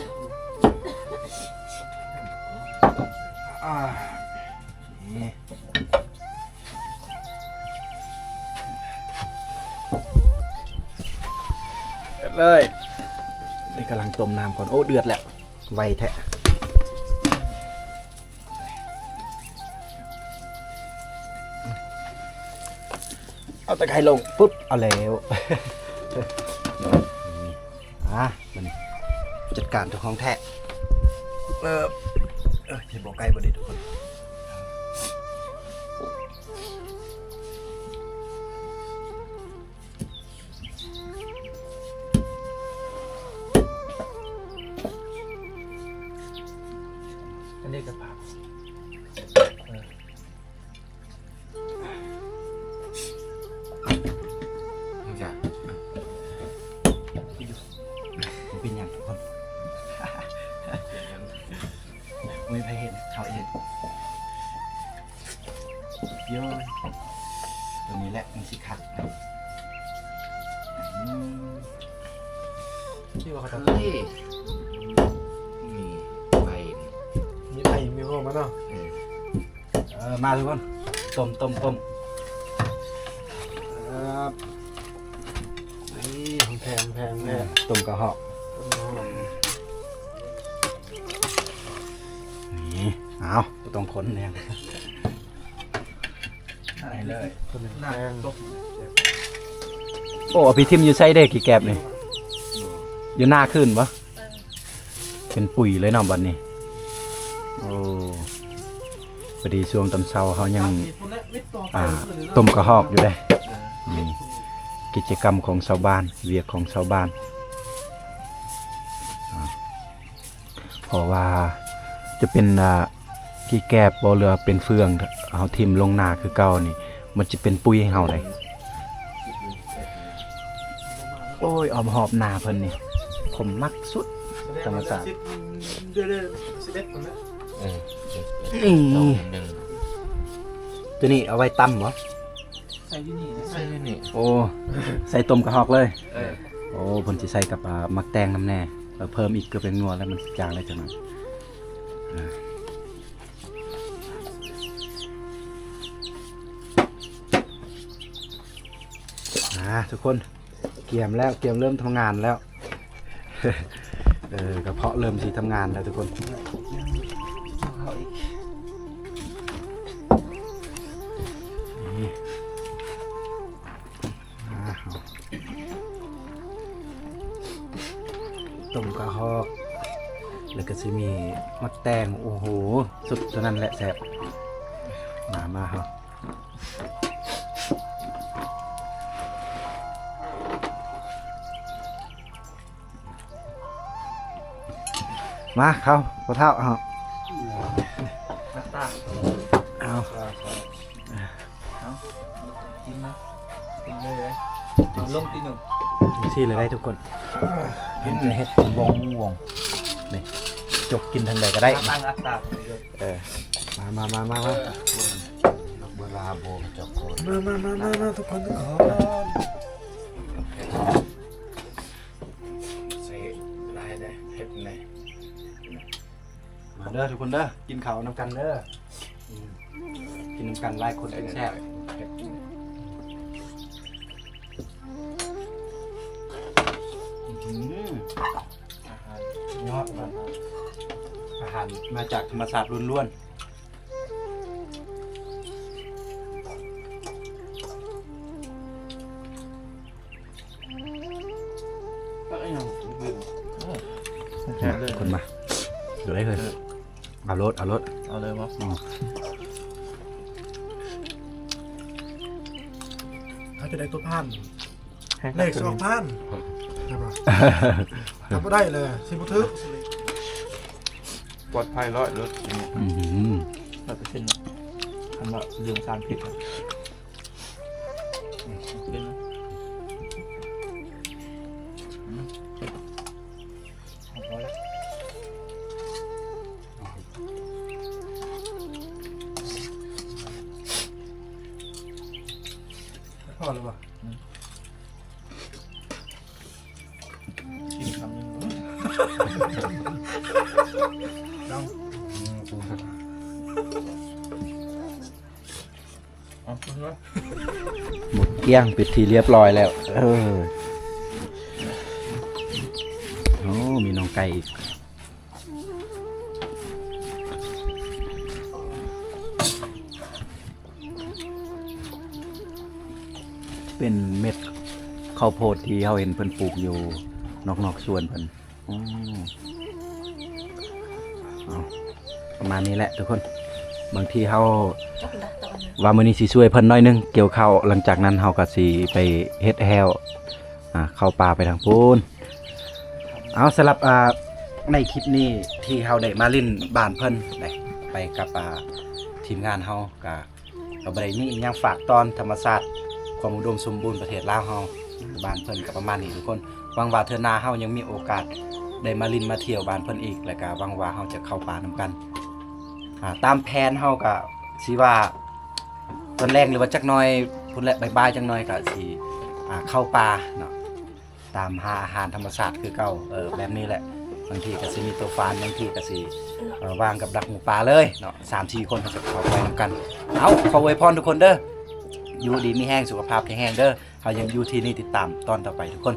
ອ່າ ນີ້ ເດືອດເລີຍ ນີ້ກຳລັງຕົ້ມນ້ຳກ່ອນ ໂອ້ ເດືອດແລ້ວ ໄວແທ້. ເອົາຕະໄຄລົງປຸບ ເອົາແລ້ວ ອ່າ ມານີ້ ຈັດການເຈົ້າຂອງແທ້ ເອີ ເອີ ເຮັດບໍ່ໄກບໍ່ເດ້ທຸກຄົນ. ອັນນີ້ກໍຜັກ ເອີ ບໍ່ເປັນຫຍັງທຸກຄົນ ບໍ່ມີໃຜເຫັນ ເຮົາເອງ. ໂອ້ຍ ຕົວນີ້ແຫຼະມັນຊິຄັກ ອືມ ທີ່ວ່າເຂົາເຈົ້າ ເອີ ມີໃບ ມີໃບ ມີໂຮມາເນາະ ເອີ ເອີ ມາທຸກຄົນ ຕົ້ມ ຕົ້ມ ຕົ້ມ ເອີ ນີ້ ຂອງແທ້ ຂອງແທ້ ຂອງແທ້ ອືມ ຕົ້ມກະຮອກ ຕົ້ມກະຮອກ ນີ້ ເອົາ ບໍ່ຕ້ອງຄົນແນວ ໄດ້ເລີຍ ຕົ້ມແປ້ງ ໂອ້ ເອົາໄປຖິ້ມຢູ່ໃສເດ້ ຂີ້ແກບນີ້ ຢູ່ນາຄືນບໍ່? ເປັນປຸຍເລີຍເນາະບັດນີ້ ໂອ້ ພໍດີຊ່ວງຕອນເຊົ້າເຮົາຍັງ ອ່າ ຕົ້ມກະຮອກຢູ່ເດ້ ນີ້ ກິດຈະກຳຂອງຊາວບ້ານ ວຽກຂອງຊາວບ້ານ ອ່າ ເພາະວ່າຈະເປັນ ອ່າ ຂີ້ແກບບໍ່ ຫຼືວ່າເປັນເຟືອງ ເຮົາຖິ້ມລົງນາຄືເກົ່ານີ້ ມັນຈະເປັນປຸຍໃຫ້ເຮົາເດ້. ໂອ້ຍ ອ້ອມຮອບນາເພິ່ນນີ້ ຜົມມັກສຸດ ທຳມະຊາດ ເດືອນສິບເອັດພຸ້ນແຫຼະ ເອີ ນີ້ ຕົວນີ້ເອົາໄວ້ຕຳບໍ່? ໃສ່ຢູ່ນີ້ ໃສ່ຢູ່ນີ້ ໂອ້ ໃສ່ຕົ້ມກະຮອກເລີຍ ເອີ ໂອ້ ເພິ່ນຊິໃສ່ກັບ ອ່າ ໝາກແຕງນຳແດ່ ແລ້ວເພີ່ມອີກເກືອແປ້ງນົວ ແລ້ວມັນຊິຈາງໄດ້ຈັກໜ້ອຍ ອ່າ ອ່າ ທຸກຄົນ ກຽມແລ້ວ ກຽມເລີ່ມທຳງານແລ້ວ ເອີ ກະເພາະເລີ່ມຊິທຳງານແລ້ວທຸກຄົນ ນີ້ ອ່າ ຕົ້ມກະຮອກ ແລ້ວກະຊິມີໝາກແຕງ ໂອ້ໂຫ ສຸດເທົ່ານັ້ນແຫຼະແຊບ ມາ ມາເຮົາ ມາເຂົ້າ ພໍ່ເຖົ້າເຮົາ ເອົາ ເອົາ ກິນມາ ກິນເລີຍ ເອົາລົງຕີໜຶ່ງ ຈັ່ງຊີ້ເລີຍໄດ້ທຸກຄົນ ເຫັນຈະເຮັດເປັນວົງໆ ນີ້ ຈົກກິນທາງໃດກະໄດ້ ຕັ້ງອັດຕາ ເອີ ມາ ມາ ມາ ມາ ມາ ເວລາບໍ່ຈອກຄົນ ມາ ມາ ມາ ມາ ມາ ທຸກຄົນ ທຸກຄົນ ໃສ່ຫຼາຍເດ້ ເຮັດແດ່ ມາເດີທຸກຄົນເດີ ກິນເຂົ້ານຳກັນເດີ ອືມ ກິນນຳກັນຫຼາຍຄົນຈຶ່ງແຊບ ອືມ ອາຫານຍອດ ອາຫານມາຈາກທຳມະຊາດລ້ວນໆ. ເອີ ຄົນມາ ເດີເລີຍ ເອົາໂລດ ເອົາໂລດ ເອົາເລີຍບໍ່? ອືມ ໃຫ້ໄປໄດ້ຕົວຜ່ານ ເລກສອງຜ່ານ ຈັບບໍ່ໄດ້ແຫຼະ ຊິບໍ່ຖືກ ປອດໄພຮ້ອຍເປີເຊັນ ຮ້ອຍເປີເຊັນ ຄັນວ່າເລື່ອງສານພິດ ພໍແລ້ວບໍ່? ກິນຄຳໜຶ່ງ ເອົາ ໝົດກ້ຽງເປັນທີ່ລຽບຮ້ອຍແລ້ວ ເອີ ໂອ້ ມີໜອງໄກ່ອີກ. ເປັນເມັດເຂົ້າໂພດທີ່ເຮົາເຫັນເພິ່ນປູກຢູ່ນອກໆສວນເພິ່ນ. ອໍ ເອົາ ປະມານນີ້ແຫຼະທຸກຄົນ ບາງທີເຮົາວ່າມື້ນີ້ຊິຊ່ວຍເພິ່ນໜ້ອຍໜຶ່ງກ່ຽວເຂົ້າ ຫຼັງຈາກນັ້ນເຮົາກໍຊິໄປເຮັດແຮ້ວ ອ່າ ເຂົ້າປ່າໄປທາງພຸ້ນ. ເອົາ ສຳລັບ ອ່າ ໃນຄລິບນີ້ທີ່ເຮົາໄດ້ມາຫຼິ້ນບ້ານເພິ່ນ ໄດ້ໄປກັບ ອ່າ ທີມງານເຮົາ ກະ ກໍບໍ່ໄດ້ມີອີ່ຫຍັງ ຝາກຕອນທຳມະຊາດ ຄວາມອຸດົມສົມບູນປະເທດລາວເຮົາ ບ້ານເພິ່ນກໍປະມານນີ້ທຸກຄົນ. ຫວັງວ່າເທື່ອໜ້າເຮົາຍັງມີໂອກາດໄດ້ມາຫຼິ້ນມາທ່ຽວບ້ານເພິ່ນອີກ ແລ້ວກະຫວັງວ່າເຮົາຈະເຂົ້າປ່ານຳກັນ. ອ່າ ຕາມແຜນເຮົາກະຊິວ່າຕອນແລງ ຫຼືວ່າຈັກໜ່ອຍພຸ້ນແຫຼະ ບ່າຍໆຈັກໜ່ອຍກະຊິ ອ່າ ເຂົ້າປ່າເນາະ ຕາມຫາອາຫານທຳມະຊາດຄືເກົ່າ. ເອີ ແບບນີ້ແຫຼະ ບາງທີກໍຊິມີໂຕຟານ ບາງທີກໍຊິ ເອີ ວາງກັບດັກໝູປ່າເລີຍເນາະ ສາມສີ່ຄົນເຮົາຈະເຂົ້າໄປນຳກັນ. ເອົາ ຂໍອວຍພອນທຸກຄົນເດີ ຢູ່ດີມີແຮງ ສຸຂະພາບແຂງແຮງເດີ. ເຮົາຍັງຢູ່ທີ່ນີ້ ຕິດຕາມຕອນຕໍ່ໄປທຸກຄົນ.